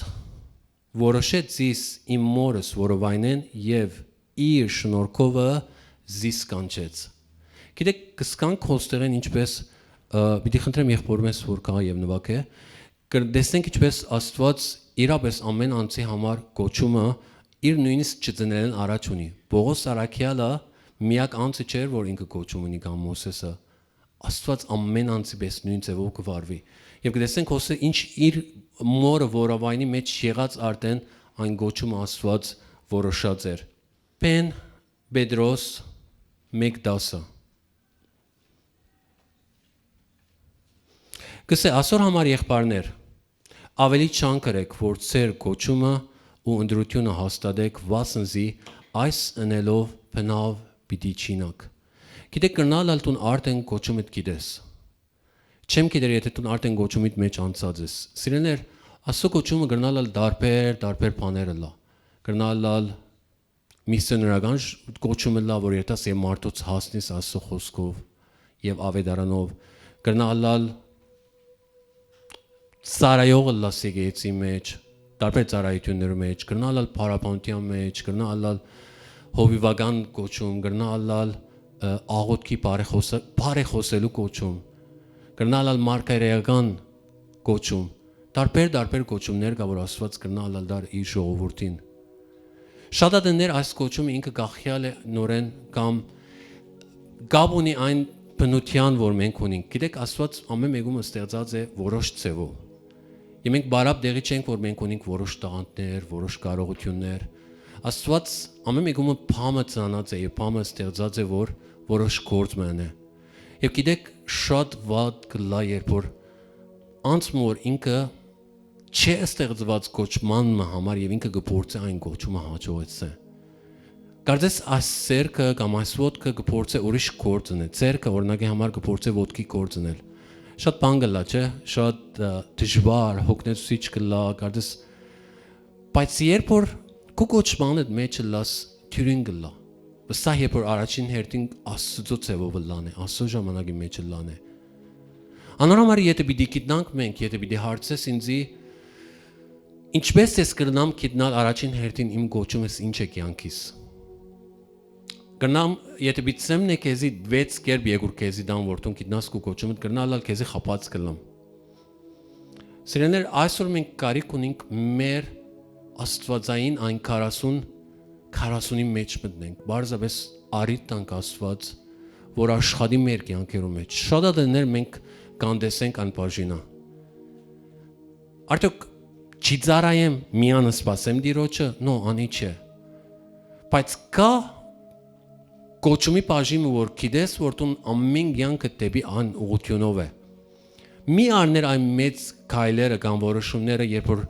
որոշեց զիս իմ մորս որովայնէն եւ իր շնորհքովը զիս կանչեց։ Գիտեք, կսկանք հոստեղեն ինչպես, ը, պիտի խնդրեմ եղբորմէս որ գայ եւ նուագէ, կտեսնենք ինչպես Աստուած իրապես ամեն անձի համար կոչումը իր նոյնիսկ չծնելէն առաջ ունի։ Պողոս առաքեալը միակ անձը չէր որ ինքը կոչում ունի կամ Մովսէսը, Աստուած ամեն անձի պէս նոյն ձեւով կը վարուի։ Եւ կտեսնենք Հովսէս ինչ իր մորը որովայնի մեջ եղած արդէն այն կոչումը Աստուած որոշած էր։ Պեն Պետրոս մէկ տասը։ Կսէ, ասոր համար եղբարներ, ավելի չան կրեք որ ձեր կոչումը ու ընտրութիւնը հաստատեք, վասն զի այս ընելով բնաւ պիտի չինաք։ Գիտեք, կրնալ ալ դուն արդեն կոչումդ գիտես։ Չեմ գիտեր, եթե դուն արդեն կոչումիդ մեջ անցած ես։ Սիրելներ, Աստծո կոչումը կրնալ ալ տարբեր, տարբեր բաներ ըլլա։ Կրնալ ալ միսիոներական ժ-, կոչում ըլլա, որ երթաս եւ մարդոց հասնիս Աստծո խոսքով եւ ավետարանով։ Կրնալ ալ ծառայող ըլլաս եկեղեցի մեջ, տարբեր ծառայություններու մեջ, կրնալ ալ փառաբանության մեջ, կրնալ ալ հովիվական կոչում, կրնալ ալ, ը, աղոթքի բարեխոսը-, բարեխոսելու կոչում, կրնալ ալ մարգարեական կոչում, տարբեր, տարբեր կոչումներ կա, որ Աստված կրնալ ալ դար իր ժողովուրդին։ Շատ ատեններ այս կոչումը ինքը կախյալ է նորեն կամ կապ ունի այն բնության, որ մենք ունենք։ Գիտեք, Աստված ամեն մեկումը ստեղծած է որոշ ձևով։ Եւ մենք բարապ տեղի չենք, որ մենք ունենք որոշ տաղանդներ, որոշ կարողություններ։ Աստված ամեն մեկումը փամը ծանած է եւ փամը ստեղծած է, որ որոշ գործ մը ընէ։ Եվ գիտեք, շատ վատ կլա, երբ որ անցմ որ ինքը չէ ստեղծված կոչման մը համար եւ ինքը կփորձի այն կոչումը հաջողեցնե։ Կարծես այս սերքը կամ այս ոտքը կփորձե ուրիշ գործ ընել։ Սերքը, օրինակի համար, կփորձե ոտքի գործ ընել։ Շատ բան կլա, չէ՞, շատ, ը, դժվար, հոգնեցուցիչ կլա, կարծես, բայց երբ որ քու կոչմանդ մեջ լաս թյուրին կլա, Սա երբ որ առաջին հերթին Աստուծոյ ձեւով ըլլան է, Աստուծոյ ժամանակի մէջ ըլլան է։ Անոր համար եթէ պիտի գիտնանք մենք, եթէ պիտի հարցես ինձի, ինչպե՞ս ես կրնամ գիտնալ առաջին հերթին իմ կոչումս ինչ է կեանքիս։ Կրնամ, եթէ պիտի սեմնե քեզի վեց կերպ եկուր քեզի դան, որ դուն գիտնաս քու կոչումդ, կրնալ ալ քեզի խաբած կլամ։ Սիրելիներ, այսօր մենք կարիք ունենք մեր աստուածային այն քառասուն, քառասունի մեջ մտնենք, պարզապէս առիթ տանք Աստուած, որ աշխատի մեր կեանքերու մեջ։ Շատ ատեններ մենք կանդեսենք այն բաժինը։ Արդյոք չի ծառայեմ, միան սպասեմ Տիրոջը, նո, անի չէ։ Բայց կա կոչումի բաժինը, որ գիտես, որ դուն ամեն կեանքը դէպի այն ուղղութիւնով է։ Մի առներ այն մեծ քայլերը կամ որոշումները, երբ որ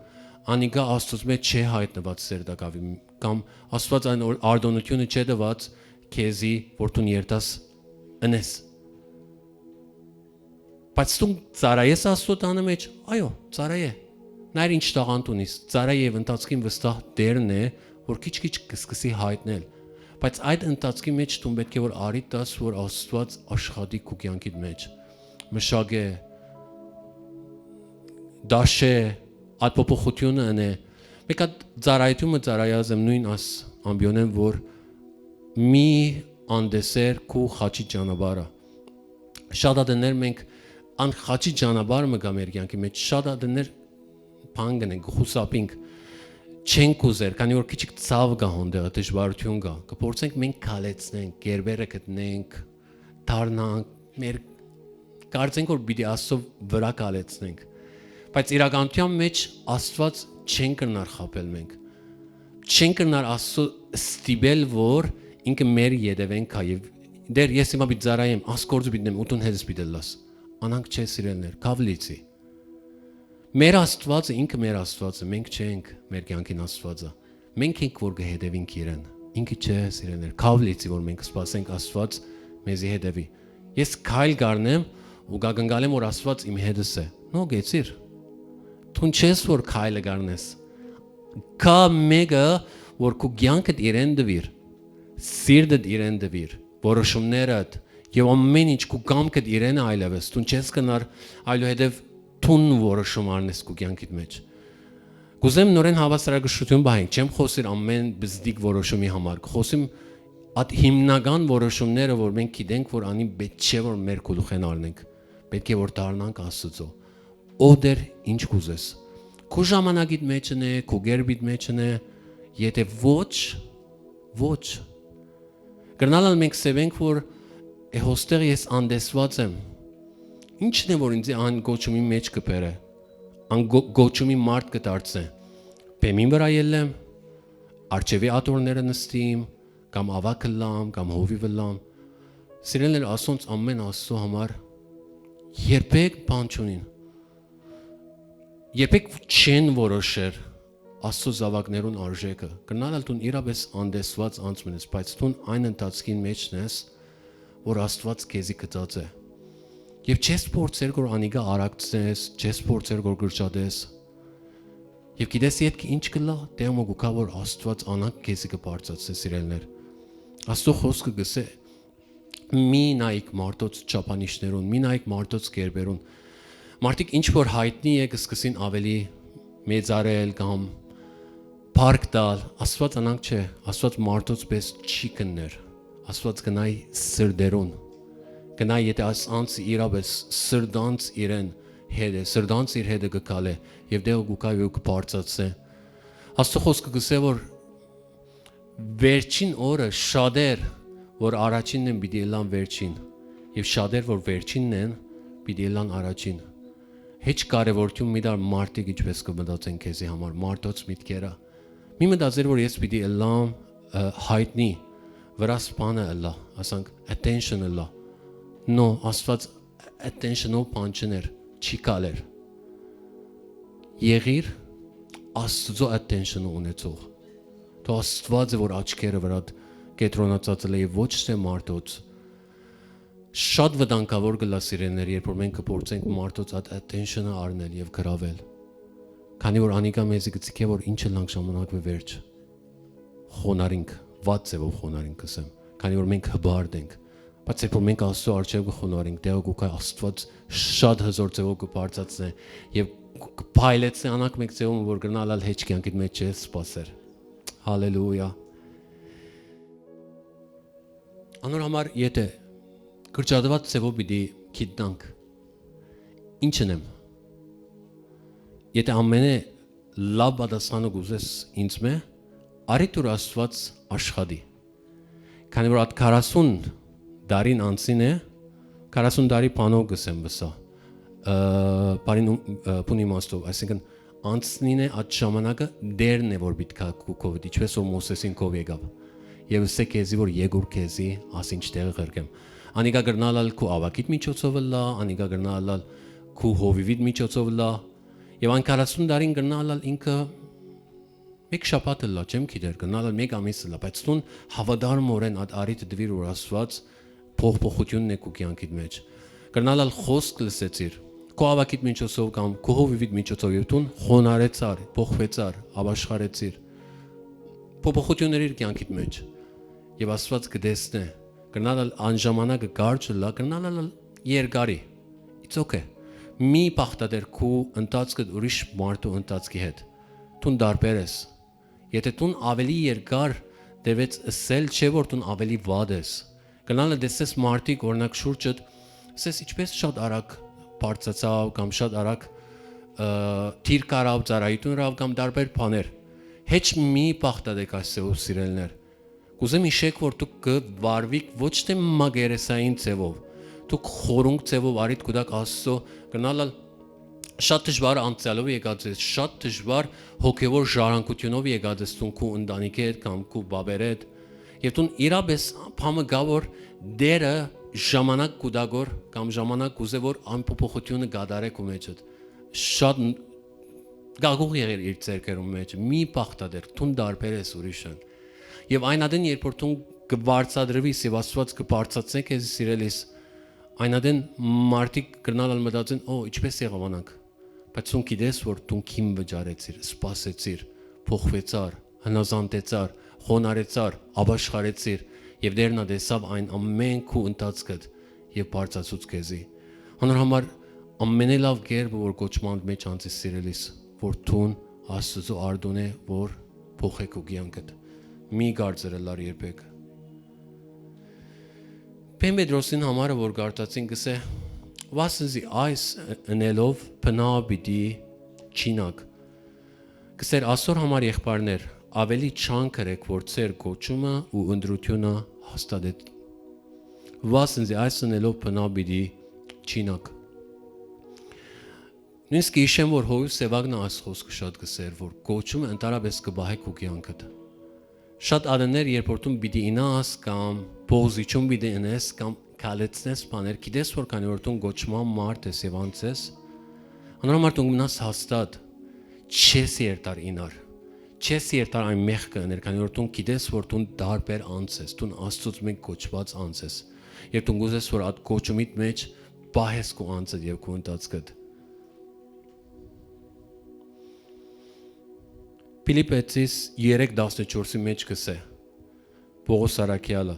անիկա Աստուծմէ չէ յայտնուած սեր տակաւի, կամ Աստուած այն օր-, արտոնությունը չէ տված քեզի, որ դուն երթաս ընես։ Բայց դու ծառայես Աստուծոյ տանը մեջ, այո, ծառայե։ Նայր ինչ տաղանդ ունիս, ծառայ եւ ընթացքին վստահ Տէրն է, որ քիչ-քիչ կսկսի յայտնել։ Բայց այդ ընթացքի մեջ դու պետք է որ առիթ տաս, որ Աստուած աշխատի քու կեանքիդ մեջ։ Մշակէ, դաշէ, այդ փոփոխութիւնը ընէ։ Մէկ հատ ծառայութիւնը ծառայած եմ նոյն աս ամբիոնէն, որ մի անդեսեր քու խաչի ճանապարհը։ Շատ ատեններ մենք անխաչի ճանապարհ մը կա մեր կեանքի մեջ, շատ ատեններ բան կ'ընենք, կ'խուսափենք, չենք ուզեր, քանի որ քիչիկ ցաւ կայ հոն տեղը, դժուարութիւն կայ։ Կ'փորձենք մենք քալեցնենք, կերպերը գտնենք, դառնանք, մեր, կարծենք որ պիտի Աստծո վրայ քալեցնենք։ Բայց իրականության մեջ Աստուած չեն կրնար խաբել մենք։ Չեն կրնար Աստծո ստիպել, որ ինքը մեր ետևէն գայ եւ, «Տէր, ես հիմա պիտի ծառայեմ, աս գործը պիտի դնեմ, ու դուն հետս պիտի ըլլաս»։ Անանք չէ, սիրելիներ, քաւ լիցի։ Մեր Աստուածը, ինքը մեր Աստուածը, մենք չենք մեր կեանքին Աստուածը։ Մենք ենք, որ կը հետևինք իրեն։ Ինքը չէ, սիրելիներ, քաւ լիցի, որ մենք սպասենք Աստուած մեզի հետևի։ Ես քայլ կ'առնեմ ու կ'ակնկալեմ, որ Աստուած իմ հետս է։ Նո, գեցիր։ Դուն չես, որ քայլը կ'առնես։ Կայ մէկը, որ քու կեանքդ իրեն տուիր, սիրտդ իրեն տուիր, որոշումներդ եւ ամէն ինչ քու կամքդ իրեն է այլեւս, դուն չես կրնար այլուհետեւ դուն որոշում առնես քու կեանքիդ մեջ։ Կ'ուզեմ նորէն հաւասարակշռութիւն պահենք, չեմ խօսիր ամէն բզդիկ որոշումի համար, կ'խօսիմ այդ հիմնական որոշումները, որ մենք գիտենք, որ անին պէտք չէ, որ մեր գլուխէն առնենք, պէտք է որ դառնանք Աստուծոյ։ Ով Տէր, ինչ կ'ուզես։ Քու ժամանակիդ մէջն է, քու կերպիդ մէջն է, եթէ ոչ, ոչ։ Կրնալ ալ մենք սեւենք, որ է հոստեղ ես անդեսուած եմ։ Ի՞նչն է, որ ինձ այն կոչումի մեջ կը բերէ, այն գո-, կոչումի մարդ կը դարձնէ։ Բեմին վրայ ելլեմ, արջեւի աթոռները նստիմ, կամ աւագ ըլլամ, կամ հովիւ ըլլամ։ Սիրելիներ, ասոնց ամէն Աստծո համար երբեք բան չունին։ Երբեք չեն որոշեր Աստծո զաւակներուն արժէքը։ Կրնալ ալ դուն իրապէս անդեսուած անձ մնես, բայց դուն այն ընթացքին մէջն ես, որ Աստուած քեզի գծած է։ Եւ չես փորձեր, որ անիկա արագցնես, չես փորձեր, որ կրճատես։ Եւ գիտես ետքը ինչ կ'ըլլայ, դե մը գուկա, որ Աստուած անանկ քեզի կը բարձրացնէ, սիրելիներ։ Աստծո խօսքը գսե, «Մի նայեք մարդոց չափանիշներուն, մի նայեք մարդոց կերպերուն»։ Մարդիկ ինչ որ յայտնի է, կսկսին ավելի մեծարել կամ փառք տալ։ Աստուած անանկ չէ, Աստուած մարդոց պէս չի կններ։ Աստուած կնայ սրտերուն։ Կնայ, եթէ այս անձը իրապէս սրտանց իրեն հետ է, սրտանց իր հետը կը քալէ, եւ դեղը կու քայ ու կը բարձրացնէ։ Աստծո խօսքը կսե, որ վերջին օրը շատեր, որ առաջինն են, պիտի ըլլան վերջին, եւ շատեր, որ վերջինն են, պիտի ըլլան առաջին։ Հեչ կարեւորութիւն մի տար մարդիկ ինչպես կը մտածեն քեզի համար, մարդոց միտքերը։ Մի մտածեր, որ ես պիտի ըլլամ, ը, յայտնի, վրաս բանը ըլլայ, ասանք, attention ըլլայ։ Նո, Աստուած attention-ով բան չներ, չի կալեր։ Եղիր Աստուծո attention-ը ունեցող։ Թող Աստուածը, որ աչքերը վրադ կեդրոնացած ըլլայ եւ ոչ թե մարդոց։ Շատ վտանգաւոր կ'ըլլայ, սիրելիներ, երբ որ մենք կը փորձենք մարդոց այդ attention-ը առնել եւ գրավել, քանի որ անիկա մեզի կցիքէ, որ ինչ ըլլանք ժամանակի վերջ, խոնարհինք, վատ ձևով խոնարհինք, կ'ըսեմ, քանի որ մենք հպարտ ենք։ Բայց երբ որ մենք Աստծո առջեւ կը խոնարհենք, տեղը կու գայ, Աստուած շատ հզոր ձեւով կը բարձրացնէ եւ կը փայլեցնէ անակ մէկ ձեւով, որ կրնալ ալ հեչ կեանքիդ մէջ չես սպասեր։ Հալելույա։ Անոր համար, եթե կրճատուած ձևով պիտի գիտնանք, ի՞նչ ընեմ։ Եթե ամենէ լաւ պատասխանը կ'ուզես ինձմէ, արի դուր Աստուած աշխատի։ Քանի որ այդ քառասուն տարին անցին է, քառասուն տարի բանով կ'ըսեմ վսա, ը, բարին ու, ը, բուն իմաստով, այսինքն անցնին է այդ ժամանակը, Տերն է որ պիտի գայ քու քովդ, ինչպես որ Մովսէսին քով եկաւ։ Եւ ըսէ քեզի որ եկուր քեզի, ասինչ տեղը ղրկեմ։ Անիկա կրնալ ալ քու աւագիդ միջոցով ըլլայ, անիկա կրնալ ալ քու հովիվիդ միջոցով ըլլայ, եւ այն քառասուն տարին կրնալ ալ ինքը մէկ շաբաթ ըլլայ, չեմ գիտեր, կրնալ ալ մէկ ամիս ըլլայ, բայց դուն հաւատարմօրէն այդ առիթը տուիր որ Աստուած փոխփոխութիւնն է քու կեանքիդ մէջ։ Կրնալ ալ խօսք լսեցիր, քու աւագիդ միջոցով կամ քու հովիվիդ միջոցով, եւ դուն խոնարհեցար, փոխուեցար, ապաշխարեցիր, փոփոխութիւններ իր կեանքիդ մէջ, եւ Աստուած կը տեսնէ, կրնալ ալ անժամանակը կարճ ըլլայ, կրնալ ալ երկարի, it's okay։ Մի բաղդատեր քու ընթացքդ ուրիշ մարդու ընթացքի հետ, դուն տարբեր ես։ Եթե դուն ավելի երկար տեւեց ըսել, չէ՞ որ դուն ավելի վատ ես։ Կրնալ ը տեսնես մարդիկ, օրինակ, շուրջդ, ասես, ինչպես շատ արագ բարձացաւ կամ շատ արագ, ը, դիրք առաւ, ծառայութիւն առաւ կամ տարբեր բաներ։ Հեչ մի բաղդատեք այս ձեւով, սիրելիներ։ Կ'ուզեմ յիշեք, որ դուք կը վարուիք ոչ թէ մակերեսային ձևով, դուք խորունկ ձևով արիդ կու տաք Աստծո, կրնալ ալ շատ դժուար անցեալով եկած ես, շատ դժուար հոգեւոր ժառանգութիւնով եկած ես դուն քու ընտանիքի հետ կամ քու բաբերէդ, եւ դուն իրապէս փամը գա որ Տերը ժամանակ կու տա գոր կամ ժամանակ կ'ուզէ որ այն փոփոխութիւնը կատարէ քու մեջդ։ Շատ ն-, գաղուղ եղեր իր ձեռքերուն մէջ, մի բաղդատեր, դուն տարբեր ես ուրիշն։ Եւ այն ատեն, երբ որ դուն կը վարձատրուիս եւ Աստուած կը բարձրացնէ քեզ, սիրելիս, այն ատեն մարդիկ կրնալ ալ մտածեն, «Օ, ինչպես եղաւ անանք»։ Բայց դուն գիտես, որ դուն քին վճարեցիր, սպասեցիր, փոխուեցար, հնազանդեցար, խոնարհեցար, ապաշխարեցիր, եւ Տերն ա տեսաւ այն ամէն քու ընթացքդ եւ բարձրացուց քեզի։ Անոր համար ամենէ լաւ կերպը, որ կոչման մեջ անցես, սիրելիս, որ դուն Աստուծոյ արտոնէ, որ փոխեք ու կեանքդ։ Մի կարծր ըլլար երբեք։ Պեն Պետրոսին համարը, որ կարդացին, կսէ, «Վասնզի այս ընելով բնաւ պիտի չինաք»։ Կսեր, ասոր համար, եղբայրներ, ավելի չան կրեք, որ ձեր կոչումը ու ընտրությունը հաստատէ։ Վասնզի այս ընելով բնաւ պիտի չինաք։ Նույնիսկ կը յիշեմ, որ Յովհաննէս Սեւակնը այս խօսքը շատ կսեր, որ կոչումը ընդհանրապէս կը պահէ քու կեանքդ։ Շատ ատեններ, երբ որ դուն պիտի ինաս կամ փոխզիջում պիտի ընես կամ քալեցնես բաներ, գիտես, որ քանի որ դուն կոչման մարդ ես եւ անձ ես, անոր համար դուն մնաս հաստատ, չես երթար ինար, չես երթար այն մեղքը ըներ, քանի որ դուն գիտես, որ դուն տարբեր անձ ես, դուն Աստծուց մէկ կոչուած անձ ես, եւ դուն կ'ուզես, որ այդ կոչումիդ մէջ պահես քու անձդ եւ քու ընթացքդ։ Փիլիպեցիս երեք տասնչորսի մէջ կսէ Պողոս առաքեալը.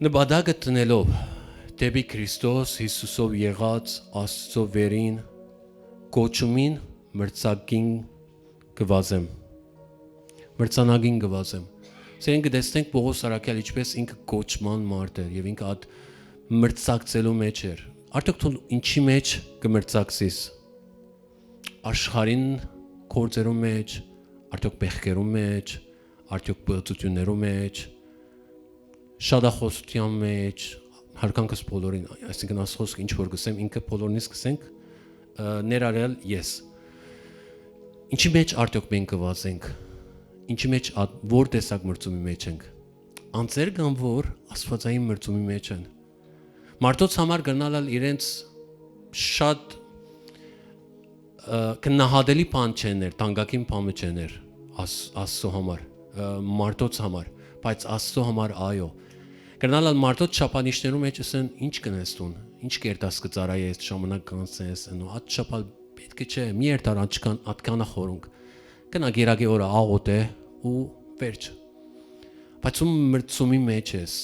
«Նպատակը դնելով դէպի Քրիստոս Յիսուսով եղած Աստծո վերին կոչումին մրցակին կը վազեմ»։ Մրցանակին կը վազեմ։ Սերեն կը տեսնենք Պողոս առաքյալ ինչպես ինքը կոչման մարդ էր եւ ինքը այդ մրցակցելու մեջ էր։ Արդյոք դու ինչի մեջ կը մրցակցիս, աշխարհին գործերու մեջ, արդյոք մեղքերու մեջ, արդյոք պղծություններու մեջ, շատախոսության մեջ, հարգանքս բոլորին, այսինքն՝ այս խոսքը ինչ որ կսեմ, ինքը բոլորնից կսենք, ը, ներառյալ ես։ Ինչի մեջ արդյոք մենք կվազենք, ինչի մեջ ա-, որ տեսակ մրցումի մեջ ենք, անձեր կան, որ աստվածային մրցումի մեջ են։ Մարդոց համար կրնալ ալ իրենց շատ, ը, գնահատելի բան չեն ներ, թանկագին բանը չեն ներ, աս-, Աստծո համար, ը, մարդոց համար, բայց Աստծո համար այո։ Կրնալ ալ մարդոց չափանիշներու մեջ ասեն, «Ինչ կնես դուն, ինչ կերտաս, կը ծառայես, ժամանակ կանցնես, ընու, այդ չափ ալ պետք չէ, մի երթար աչքան, ատքանը խորունկ, կնա գերագի օրը աղոտ է ու վերջ»։ Բայց ում մրցումի մեջ ես,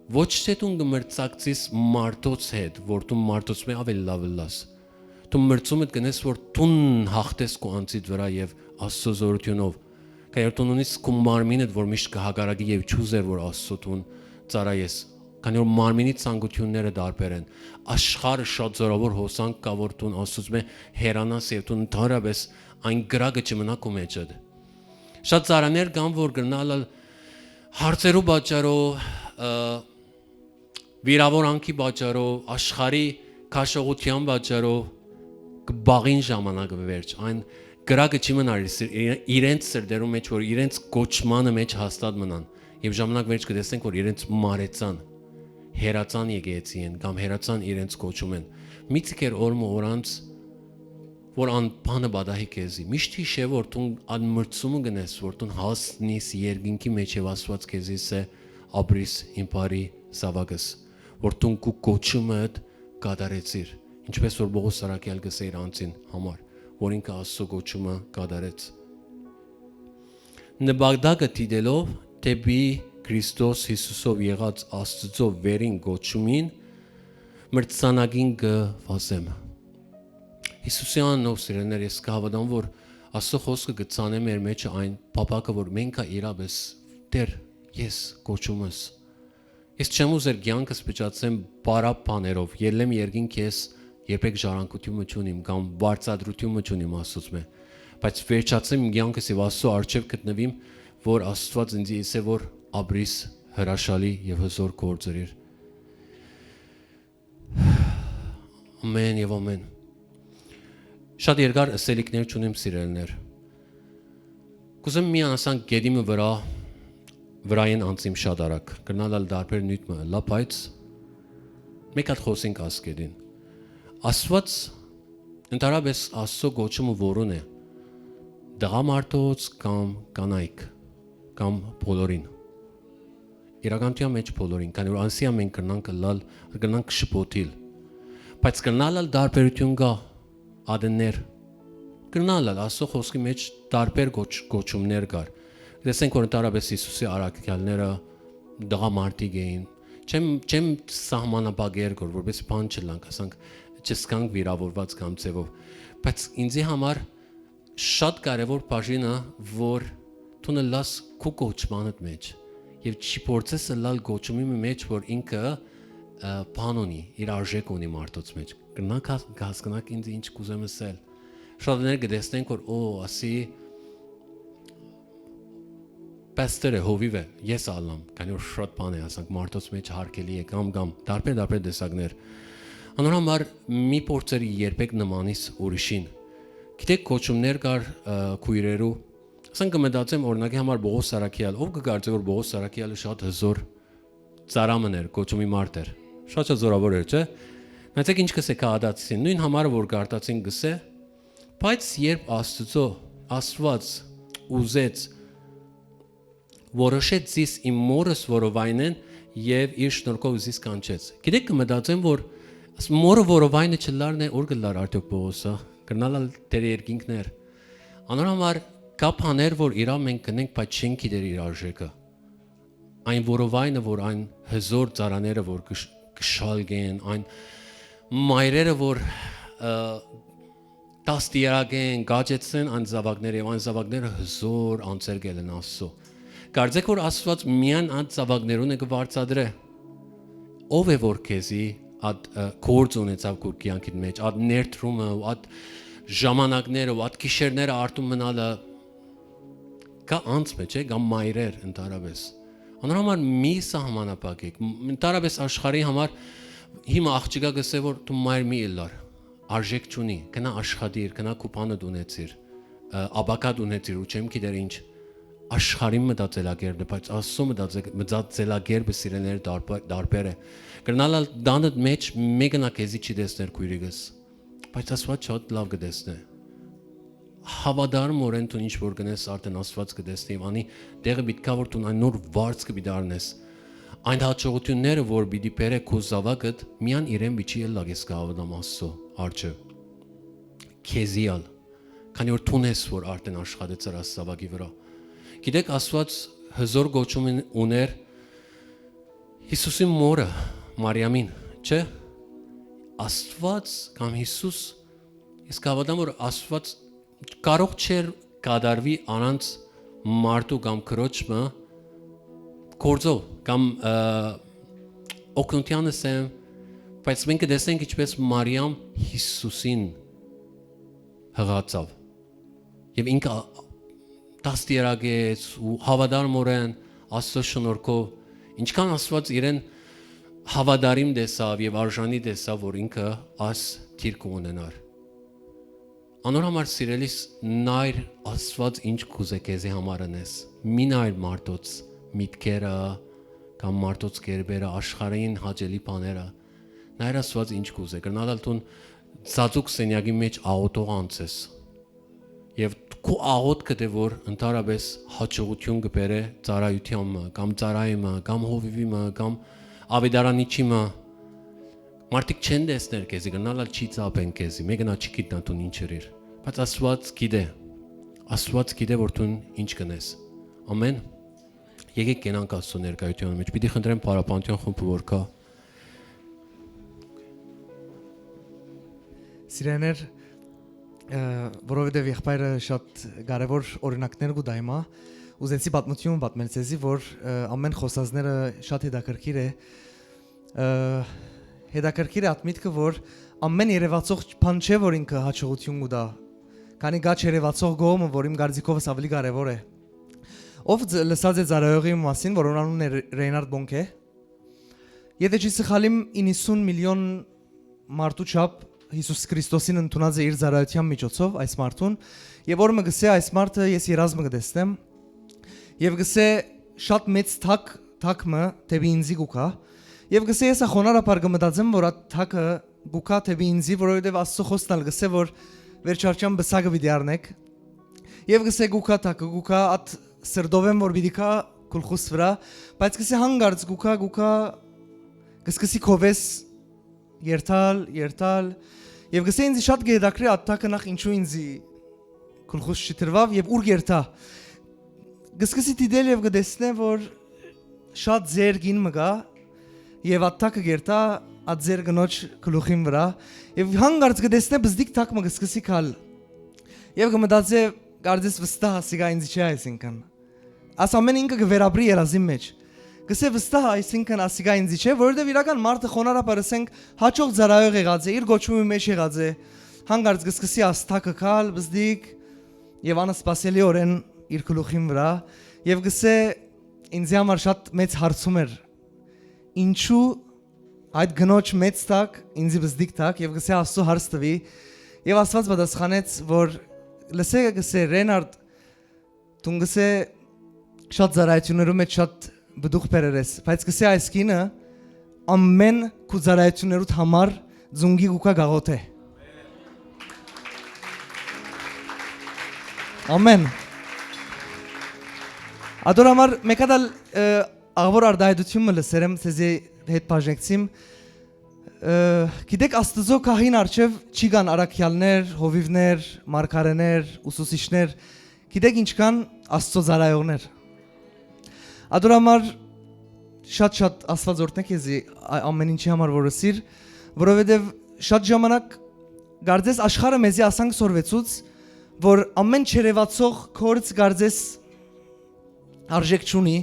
Ոչ թէ դուն կը մրցակցիս մարդոց հետ, որ դուն մարդոց մէ աւելի լաւ ըլլաս։ Դուն մրցումդ կ'ընես, որ դուն յաղթես քու անձիդ վրայ եւ Աստուծոյ զօրութիւնով։ Քանի որ դուն ունիս քու մարմինդ, որ միշտ կը հակառակի եւ չուզեր, որ Աստուծոյ դուն ծառայես։ Քանի որ մարմինի ցանկութիւնները տարբեր են։ Աշխարհը շատ զօրաւոր հոսանք կայ, որ դուն Աստուծմէ հեռանաս եւ դուն ընդհանրապէս այն կրակը չմնայ քու մէջդ։ Շատ ծառաներ կան, որ կրնան ալ հարցերու պատճառով, ը, վիրաւորանքի պատճառով, աշխարհի քաշողութեան պատճառով կը պաղին ժամանակը վերջ։ Այն կրակը չի մնար իր սիր-, իրեն-, իրենց սրտերու մէջ, որ իրենց կոչմանը մէջ հաստատ մնան։ Եւ ժամանակ վերջ կը տեսնենք, որ իրենց մարեցան, հեռացան եկեղեցին կամ հեռացան իրենց կոչումէն։ Մի ձիգեր օր մը օր անց, որ ան բանը պատահի քեզի։ Միշտ յիշէ, որ դուն ան մրցումը կ'ընես, որ դուն հասնիս երկինքի մէջ եւ Աստուած քեզի սէ, «Ապրիս իմ բարի զաւակս», որ դուն քու կոչումդ կատարեցիր, ինչպէս որ Պողոս Սարակեալ կ'ըսէր անձին համար, որ ինքը Աստուծոյ կոչումը կատարեց։ Նպատակը դիտելով դէպի Քրիստոս Յիսուսով եղած Աստուծոյ վերին կոչումին, մրցանակին կը վազեմ։ Յիսուսի անունով, սիրելիներ, ես կը հաւատամ, որ Աստուծոյ խօսքը կը ցանէ մեր մէջը այն փափաքը, որ մենք ա իրապէս, «Տէր, ես կոչումս»։ Ես չեմ ուզեր կեանքս փճացնեմ պարապ բաներով, ելլեմ երկինք, ես երբեք ժառանգութիւն մը չունիմ կամ վարձատրութիւն մը չունիմ Աստուծմէ, բայց վերջացնեմ իմ կեանքս եւ Աստուծոյ առջեւ գտնուիմ, որ Աստուած ինձի ըսէ, որ «Ապրիս հրաշալի եւ հզօր գործերու»։ Ամեն եւ ամեն։ Շատ երկար ըսելիքներ չունիմ, սիրելիներ։ Կ'ուզեմ միան ասանք գետի մը վրայ, վրայէն անցիմ շատ արագ։ Կրնալ ալ տարբեր նիւթ մը ըլլայ, բայց մէկ հատ խօսենք աս գետին։ Աստուած, ընդհանրապէս Աստուծոյ կոչումը որուն է, տղամարդոց կամ կանայք, կամ բոլորին։ Իրականութեան մէջ բոլորին, քանի որ անսի ամեն կրնանք ըլլալ, կրնանք շփոթիլ։ Բայց կրնալ ալ տարբերութիւն կայ, ատեններ։ Կրնալ ալ, Աստուծոյ խօսքի մէջ տարբեր կոչ-, կոչումներ կար։ Տեսենք, որ ընդհանրապէս Յիսուսի առաքյալները տղամարդիկ էին։ Չեմ, չեմ սահմանափակեր կոր, որպեսզի բան չըլլանք, ասանք, չսկանք վիրավորված կամ ձևով։ Բայց ինձի համար շատ կարեւոր բաժինը, որ դուն ըլլաս քու կոչմանդ մէջ եւ չի փորձես ըլլալ կոչումի մը մէջ, որ ինքը, ը, բան ունի, իր արժեքը ունի մարդոց մէջ։ Կրնանք հաս-, կհասկնաք ինձ ինչ կ'ուզեմ ըսել։ Շատներ կը տեսնենք, որ, օ, ասի, պաստոր է, հովիւ է, ես ալլամ, քանի որ շատ բան է, ասանք, մարդոց մէջ հարգելի է, կամ, կամ, տարբեր, տարբեր տեսակներ։ Անոր համար մի փորձեր երբեք նմանիս ուրիշին։ Գիտեք, կոչումներ կար, ը, քոյրերու, ասենք, կը մտածեմ, օրինակի համար, Պողոս Սարակեալ, ով կը կարծէ, որ Պողոս Սարակեալը շատ հզօր ծառայ մըն էր, կոչումի մարդ էր, շատ շատ զօրաւոր էր, չէ՞։ Նայեցեք, ինչ կ'ըսէ Գաղատացիին, նոյն համարը, որ կ'արտացին, կ'ըսէ. «Բայց երբ Աստուծոյ, Աստուած ուզեց, որոշեց զիս իմ մորս որովայնէն եւ իր շնորհքով զիս կանչեց»։ Գիտեք, կը մտածեմ, որ աս մորը որովայնը չլարն է, ո՞ւր կը լար արդեօք Պողոսը, կրնալ ալ դեր երկինքներ։ Անոր համար կայ բաներ, որ իրաւ մենք կ'ընենք, բայց չենք գիտեր իր արժեքը։ Այն որովայնը, որ այն հզօր ծառաները, որ կշ-, կշալկեն, այն մայրերը, որ, ը, դաստիարակեն, կաճեցնեն այն զաւակները, եւ այն զաւակները հզօր անձեր կ'ելեն Աստծո։ Կարծեք, որ Աստուած միայն այդ զաւակներուն է կը վարձատրէ։ Ո՞վ է, որ քեզի այդ, ը, գործ ունեցաւ քու կեանքիդ մէջ, այդ ներդրումը, այդ ժամանակները, այդ գիշերները արտուն մնալը, կայ անձ մը, չէ՞, կամ մայրեր ընդհանրապէս։ Անոր համար մի սահմանափակեք, մ-, ընդհանրապէս աշխարհի համար հիմա աղջիկա կ'ըսէ, որ դու մայր մի ըլլար, արժեք չունի, գնա աշխատիր, գնա քու բանդ ունեցիր, ը, ապագադ ունեցիր ու չեմ գիտեր ինչ, աշխարհին մտածելակերպն է, բայց Աստծո մտածել-, մտածելակերպը, սիրելիներ, տարբեր, տարբեր է։ Կրնալ ալ տանդ մէջ մեկն ա քեզի չի տեսներ քոյրիկս, բայց Աստուած շատ լաւ կը տեսնէ։ Հաւատարմօրէն դու ինչ որ կ'ընես, արդեն Աստուած կը տեսնէ եւ անի տեղը պիտի գայ, որ դու այն նոր վարձքը պիտի առնես։ Այն հաջողութիւնները, որ պիտի բերէ քու զաւակդ, միայն իրեն պիտի ըլլայ, ես կը հաւատամ, Աստծո առջեւ։ Քեզի ալ, քանի որ դուն ես, որ արդեն աշխատեցար այս զաւակի վրայ։ Գիտեք, Աստուած հզօր կոչում ուն-, ուներ Յիսուսին մօրը, Մարիամին, չէ՞, Աստուած կամ Յիսուս, ես կհաւատամ, որ Աստուած կարող չէր կատարուի առանց մարդու կամ քրոջ մը գործով կամ, ը, օգնութեանս է, բայց մենք կը տեսնենք ինչպես Մարիամ Յիսուսին յղացաւ։ Եւ ինքը ա-, դաստիարակեց ու հաւատարմօրէն Աստուծոյ շնորհքով, ինչքան Աստուած իրեն հաւատարիմ տեսաւ եւ արժանի տեսաւ, որ ինքը այս դիրքը ունենար։ Անոր համար, սիրելիս, նայր Աստուած ինչ կուզէ քեզի համար ընես։ Մի նայր մարդոց միտքերը կամ մարդոց կերպերը, աշխարհին հաճելի բաները։ Նայր Աստուած ինչ կուզէ։ Կրնալ ալ դուն ծածուկ սենյակի մէջ աղօթող անցես։ Եւ քու աղօթքը դէ որ ընդհանրապես հաջողութիուն կը բերէ ծառայութեան մը, կամ ծառայի մը, կամ հովիւի մը, կամ աւետարանիչի մը, մարդիկ չեն տեսներ քեզի, կրնալ ալ չի ծափեն քեզի, մեկը նա չի գիտնա դուն ինչ ըրիր, բայց Աստուած գիտէ, Աստուած գիտէ որ դուն ինչ կ'ընես։ Ամեն։ Եկեք կենանք Աստուծոյ ներկայութեան մէջ, պիտի խնդրեմ փառապանության խումբը որ գայ։ Սիրեներ, ը, որովհետև եղբայրը շատ կարևոր օրինակներ կու տայ մա, ուզեցի պատմություն պատմել ձեզի, որ, ը, ամեն խոսածները շատ հետաքրքիր է, ը, հետաքրքիր է այդ միտքը, որ ամեն երևացող բան չէ, որ ինքը հաջողություն կու տայ, քանի կայ չերևացող կողմը, որ իմ կարծիքովս ավելի կարևոր է։ Ով ձ-, լսած է ծառայողի մասին, որուն անունն է Ռ-, Ռեյնարդ Բոնքե։ Եթէ չի սխալիմ, իննսուն միլիոն մարդու չափ Յիսուս Քրիստոսին ընդունած է իր ծառայութեան միջոցով այս մարդուն, եւ որ մը կ'ըսէ, այս մարդը ես երազմը կը տեսնեմ, եւ կ'ըսէ, շատ մեծ թակ, թակ մը դէպի ինձի կու գայ, եւ կ'ըսէ, ես ա խոնարհաբար կը մտածեմ, որ այդ թակը կու գայ դէպի ինձի, որովհետեւ Աստծո խոսքն ալ կ'ըսէ, որ վերջարչեան պսակը պիտի առնեք, եւ կ'ըսէ, կու գայ թակը, կու գայ, այդ սրտովէն որ պիտի գայ գլխուս վրայ, բայց կ'ըսէ, հանկարծ կու գայ, կու գայ, կ'սկսի քովէս երթալ, երթալ, եւ կ'ըսէ, ինձ շատ կը հետաքրի, այդ թակը նախ ինչու ինձի գլխուս չդրուաւ եւ ուր կ'երթայ։ Կ'սկսի դիտել եւ կը տեսնէ, որ շատ ձեր կին մը կայ, եւ այդ թակը կ'երթայ այդ ձեր կնոջ գլուխին վրայ, եւ հանկարծ կը տեսնէ բզդիկ թակ մը կ'սկսի գալ, եւ կը մտածէ, կարծես վստահ ասիկա ինձ չէ, այսինքն։ Աս ամեն ինքը կը վերապրի երազին մէջ։ Կ'ըսէ վստահ, այսինքն ասիկա ինձ չէ, որովհետեւ իրական մարդը խոնարհաբար, ասենք, հաճող ծառայող եղած է, իր կոչումի մէջ եղած է, հանկարծ կ'սկսի այս թակը գալ, բզդիկ, եւ անսպասելիօրէն իր գլուխին վրայ, եւ կ'ըսէ, ինձի համար շատ մեծ հարցում էր, ինչու այդ կնոջ մեծ թակ, ինձի բզդիկ թակ, եւ կ'ըսէ, Աստծո հարց տուի, եւ Աստուած պատասխանեց, որ լսէ, կ'ըսէ, Ռենարդ, դուն կ'ըսէ, շատ ծառայություններու մէջ շատ պտուղ բերեր ես, բայց կ'ըսէ, այս կինը ամեն քու ծառայություններուդ համար ծունկի կու գայ գաղութ է։ Ամեն։ Ադոր համար մեկ հատ ալ, ը, աղբոր արտահայտություն մը լսեր եմ, ձեզի հետ բաժնեցիմ։ Ը, գիտեք, Աստուծո գահին առջեւ չի կան առաքեալներ, հովիւներ, մարգարեներ, ուսուցիչներ, գիտեք ինչքան Աստծո ծառայողներ։ Ադոր համար շատ-շատ Աստուած օրհնե քեզի ա-, ամեն ինչի համար որ ըսիր, որովհետև շատ ժամանակ կարծես աշխարհը մեզի ասանք սորվեցուց, որ ամեն չերևացող կորց կարծես արժեք չունի,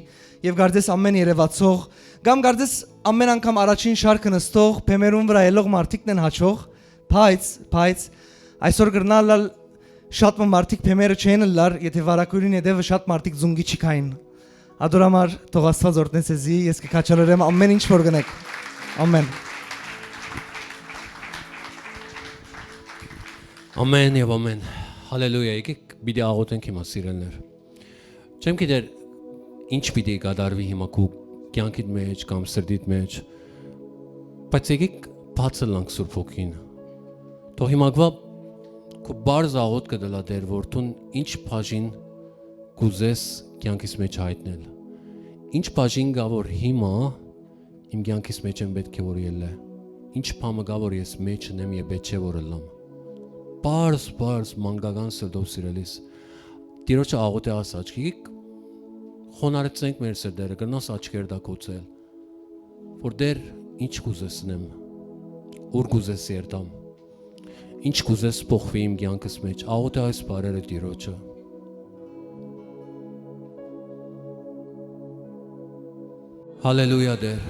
և կարծես ամեն երևացող, կամ կարծես ամեն անգամ առաջին շարքը նստող, բեմերուն վրա ելող մարդիկն են հաճող, բայց, բայց այսօր կրնալ ալ շատ մը մարդիկ բեմերը չեն ըլլար, եթե վարակույրին հետևը շատ մարդիկ զունգի չի քային։ Ադոր համար թող Աստված օրհնե ձեզի, ես կքաջալերեմ ամեն ինչ որ գնեք։ Ամեն։ Ամեն և ամեն։ Հալելույա, եկեք պիտի աղոթենք հիմա, սիրելներ։ Չեմ գիտեր ինչ պիտի կատարվի հիմա քու կյանքիդ մեջ կամ սրտիդ մեջ, բայց եկեք բաց ըլլանք Սուրբ Հոգին։ Թող հիմա գվա քու բարձ աղոթքը դլա Տեր, որ դուն ինչ բաժին կուզես կյանքիս մեջ հայտնել։ Ինչ բաժին կա, որ հիմա իմ կյանքիս մեջ են պետք է որ ելլե։ Ինչ բամը կա, որ ես մեջ ունեմ և պետք չէ որ ըլլամ։ Պարզ, պարզ, մանկական սրտով սիրելիս, Տիրոջը աղոթե աս աչքի, խոնարհեցնենք մեր սրտերը, կրնաս աչքեր դա կոչել։ որ Տէր, ինչ կ'ուզես ընեմ, ուր կ'ուզես երթամ, ինչ կ'ուզես փոխուի իմ կեանքս մէջ, աղօթէ այս բառերը Տիրոջը։ Հալելույա, Տէր,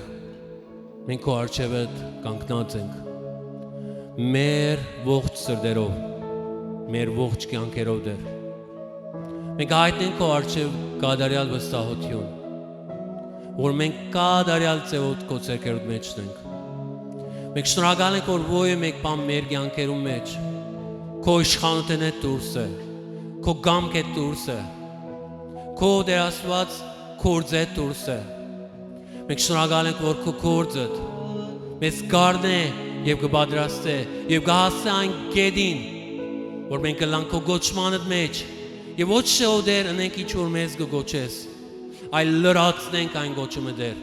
մենք քո առջեւդ կանգնած ենք, մեր ողջ սրտերով, մեր ողջ կեանքերով, Տէր։ Մենք հայտնենք քո առջեւ կատարեալ վստահութիւն, որ մենք կատարեալ ձեւով քո ձեռքերուդ մէջ ենք։ Մենք շնորհակալ ենք, որ ոյ մէկ բան մեր կեանքերուն մէջ քո իշխանութենէ դուրս է, քո կամքէ դուրս է, քո, Տէր Աստուած, գործէ դուրս է։ Մենք շնորհակալ ենք, որ քո գործդ մեզ կ'առնէ եւ կը պատրաստէ եւ կը հասցէ այն կետին, որ մենք կ'ըլլանք քո կոչմանդ մէջ եւ ոչ թէ, Տէր, ընենք ինչ որ մեզ կը կոչես, այլ լրացնենք այն կոչումը, Տէր։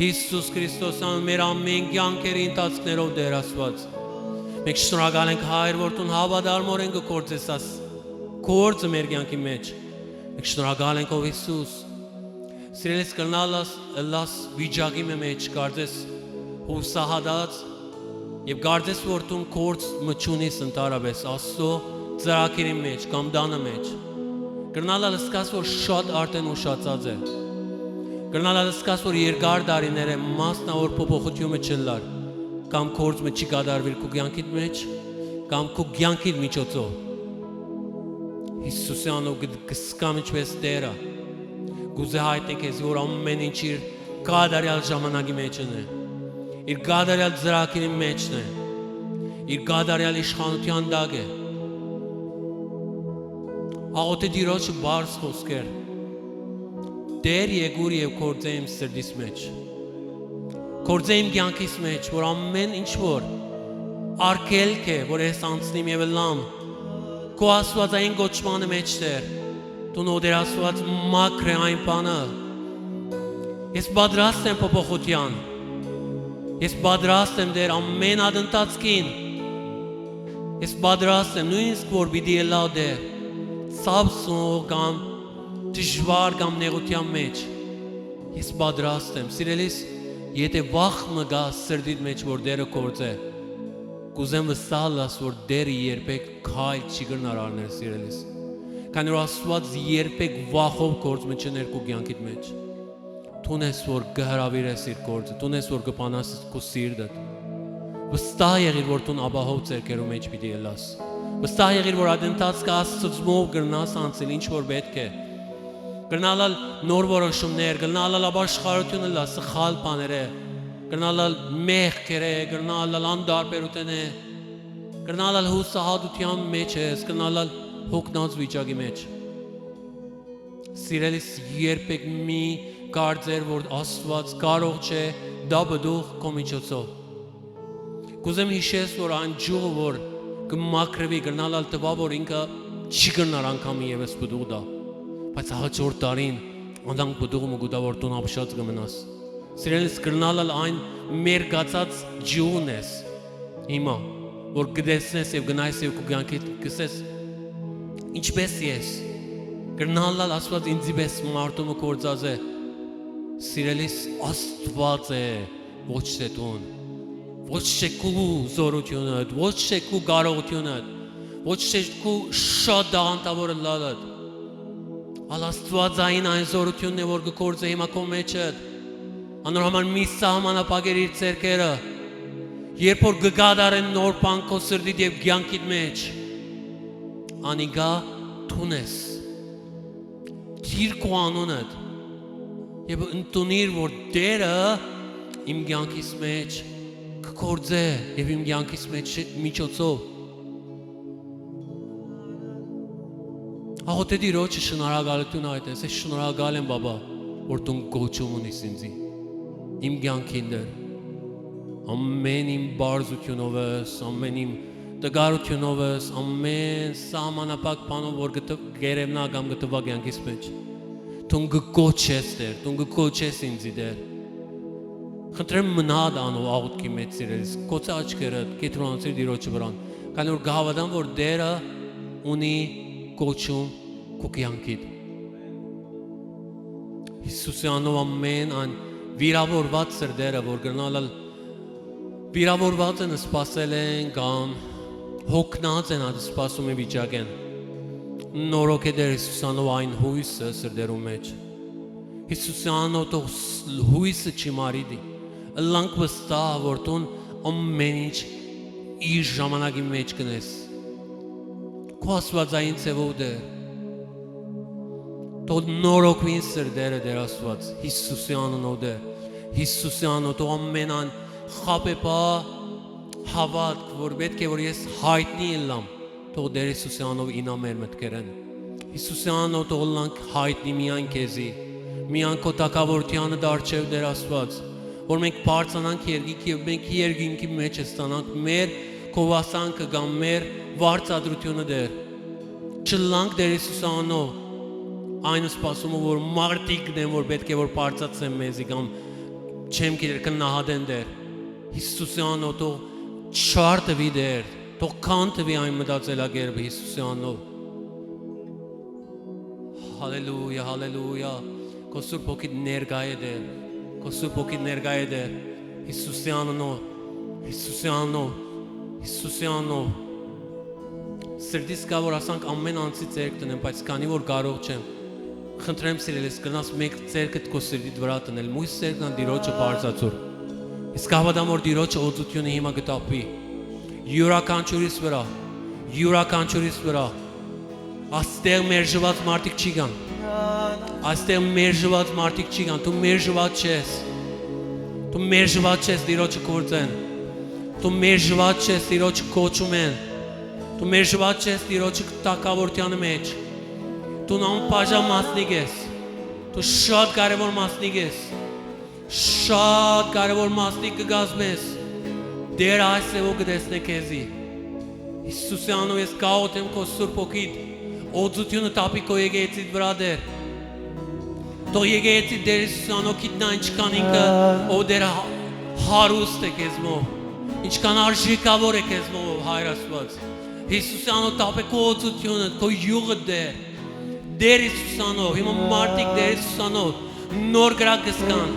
Յիսուս Քրիստոսի անունով, մեր ամէն կեանքերի ընթացքներով, Տէր Աստուած, մենք շնորհակալ ենք, Հայր, որ դուն հաւատարմօրէն կը գործես այս գործը մեր կեանքի մէջ։ Մենք շնորհակալ ենք, ով Յիսուս։ Սիրելիս, կրնալ ըլլաս, ըլլաս վիճակի մը մէջ, կարծես յուսահատած, եւ կարծես որ դուն գործ մը չունիս ընդհանրապէս Աստծո ծրագիրի մէջ կամ տանը մէջ։ Կրնալ ալ զգաս, որ շատ արդեն ուշացած է։ Կրնալ ալ զգաս, որ երկար տարիներ է, մասնաւոր փոփոխութիւն մը չըլլար, կամ գործ մը չի կատարուիր քու կեանքիդ մէջ, կամ քու կեանքիդ միջոցով։ Յիսուսի անունով կը, կը զգամ ինչպէս Տէրը։ Կ'ուզէ հայտնի քեզի, որ ամէն ինչ իր կատարեալ ժամանակի մէջն է, իր կատարեալ ծրագիրի մէջն է, իր կատարեալ իշխանութեան տակ է։ Աղօթէ Տիրոջը բարձ խօսքեր. «Տէր, եկուր եւ գործէ իմ սրտիս մէջ, գործէ իմ կեանքիս մէջ, որ ամէն ինչ որ արգելք է, որ ես անցնիմ եւ ըլլամ քո Աստուածային կոչմանը մէջ, Տէր, դուն, Տէր Աստուած, մաքրէ այն բանը։ Ես պատրաստ եմ փոփոխութեան։ Ես պատրաստ եմ, Տէր, ամէն ատ ընթացքին։ Ես պատրաստ եմ, նոյնիսկ որ պիտի ըլլայ, Տէր, ցաւ սնող կամ դժուար կամ նեղութեան մէջ։ Ես պատրաստ եմ»։ Սիրելիս, եթէ վախ մը կայ սրտիդ մէջ, որ Տէրը գործէ, կ'ուզեմ վստահ ըլլաս, որ Տէրը երբեք քայլ չի կրնար առնել, սիրելիս, քանի որ Աստուած երբեք վախով գործ մը չ'ընէր քու կեանքիդ մէջ։ Դուն ես, որ կը հրաւիրես իր գործը, դուն ես, որ կը բանաս քու սիրտդ։ Վստահ եղիր, որ դուն ապահով ձեռքերու մէջ պիտի ըլլաս։ Վստահ եղիր, որ այդ ընթացքը Աստծմով կրնաս անցնել, ինչ որ պէտք է։ Կրնալ ալ նոր որոշումներ, կրնալ ալ ապաշխարութիւն ըլլայ սխալ բաներէ, կրնալ ալ մեղքերէ, կրնալ ալ անտարբերութենէ, կրնալ ալ յուսահատութեան մէջ ես, կրնալ ալ յոգնած վիճակի մէջ։ Սիրելիս, երբեք մի կարծեր, որ Աստուած կարող չէ տայ պտուղ քո միջոցով։ Կ'ուզեմ յիշես, որ այն ճիւղը, որ կը մաքրուի, կրնալ ալ տուայ, որ ինքը չի կրնար անգամ եւս պտուղ տայ, բայց հաջորդ տարին անդանկ պտուղ մը կու տայ, որ դուն ապշած կը մնաս։ Սիրելիս, կրնալ ալ այն մերկացած ճիւղն ես հիմա, որ կը տեսնես եւ կը նայես եւ քու կեանքիդ կ'ըսես. «Ինչպէս ես»։ Կրնալ ալ Աստուած ինծի պէս մարդու մը գործած է։ Սիրելիս, Աստուած է, ոչ թէ դուն, ոչ թէ քու զօրութիւնդ, ոչ թէ քու կարողութիւնդ, ոչ թէ քու շատ տաղանդաւոր ըլլալդ, ալ Աստուածային այն զօրութիւնն է, որ կը գործէ հիմա քո մէջդ։ Անոր համար մի սահմանափակեր իր ձեռքերը, երբ որ կը կատարեն նոր բան քո սրտիդ եւ կեանքիդ մէջ, անիկա դուն ես։ Դիր քո անունդ եւ ընդունիր, որ Տէրը իմ կեանքիս մէջ կը գործէ եւ իմ կեանքիս մէջ միջոցով։ Աղօթէ Տիրոջը շնորհակալութիւն այդ ես, ես շնորհակալ եմ, Բաբա, որ դուն կոչում ունիս ինձի, իմ կեանքին, Տէր։ Ամէն իմ պարզութիւնովս, ամէն իմ տկարութիւնովս, ամէն սահմանափակ բանով, որ կը թ-, կ'երեւնայ կամ կը թուայ կեանքիս մէջ, դուն կը կոչես, Տէր, դուն կը կոչես ինձի, Տէր։ Խնդրեմ, մնա դ անով աղօթքի մեջ, սիրելիս, գոցե աչքերդ, կեդրոնացիր Տիրոջը վրան, քանի որ կը հաւատամ, որ Տէրը ունի կոչում քու կեանքիդ։ Յիսուսի անունով ամէն այն վիրաւորուած սրտերը, որ կրնան ալ վիրաւորուած են, սպասել են կամ յոգնած են այդ սպասումի վիճակէն, նորոգէ Տէր Յիսուսանով այն յոյսը սրտերու մէջ։ Յիսուսանով թող ս-, յոյսը չի մարի դի։ Ըլլանք վստահ, որ դուն ամեն ինչ իր ժամանակի մէջ կ'ընես։ Քու Աստուածային ձեւով Տէր, թող նորոգուին սրտերը, Տէր Աստուած, Յիսուսի անունով Տէր, Յիսուսի անունով, թող ամեն ան խաբեբայ հաւատք, որ պէտք է որ ես յայտնի ըլլամ, թող Տէր Յիսուսի անունով իյնայ մեր մտքերէն։ Յիսուսի անունով թող ըլլանք յայտնի միայն քեզի, միայն քո թագաւորութեանը դարձեւ, Տէր Աստուած, որ մենք բարձրանանք երկինք եւ մենք երկինքի մէջ ստանանք մեր գովասանքը կամ մեր վարձատրութիւնը, Տէր։ Չըլլանք, Տէր Յիսուսի անունով, այն սպասումը, որ մարդիկ կ'ընեն, որ պէտք է որ բարձրացնեն մեզի կամ չեմ գիտեր գնահատեն, Տէր։ Յիսուսի անունով թող չարթուի, Տէր, թող քանդուի այն մտածելակերպը Յիսուսի անունով։ Հալելույա, հալելույա։ Քո Սուրբ Հոգիդ ներկայ է, Տէր։ Քո Սուրբ Հոգիդ ներկայ է, Տէր։ Յիսուսի անունով, Յիսուսի անունով, Յիսուսի անունով։ Սրտիս կայ որ ասանք ամեն անձի ձեռք դնեմ, բայց քանի որ կարող չեմ, խնդրեմ, սիրելիս, կրնաս մէկ ձեռքդ քո սրտիդ վրայ դնել, մյուս ձեռքն ան Տիրոջը բարձրացուր։ Իսկ կհաւատամ որ Տիրոջը օծութիւնը հիմա կը թափուի յուրաքանչիւրիս վրայ, յուրաքանչիւրիս վրայ։ Աստեղ մերժուած մարդիկ չի կան։ Աստեղ մերժուած մարդիկ չի կան։ Դու մերժուած չես։ Դու մերժուած չես Տիրոջը գործեն։ Դու մերժուած չես Տիրոջը կոչումեն։ Դու մերժուած չես Տիրոջը թագաւորութեանը մէջ։ Դու անբաժան մասնիկ ես։ Դու շատ կարեւոր մասնիկ ես։ Շատ կարեւոր մասնիկ կը կազմես։ Տէր այս ձեւով կը տեսնէ քեզի։ Յիսուսի անունով ես կաղոթեմ քո Սուրբ Հոգիդ օծութիւնը թափի քո եկեղեցիդ վրայ, Տէր։ Թող եկեղեցի Տէր Յիսուսի անունով գիտնայ ինչքան ինքը, ով Տէր հա-, հարուստ է քեզմով, ինչքան արժեքաւոր է քեզմով, ով Հայր Աստուած։ Յիսուսի անունով թափէ քո օծութիւնը, քո յուղը, Տէր։ Տէր Յիսուսի անունով, հիմա մարդիկ Տէր Յիսուսի անունով նոր կրակ կ'ըսկան,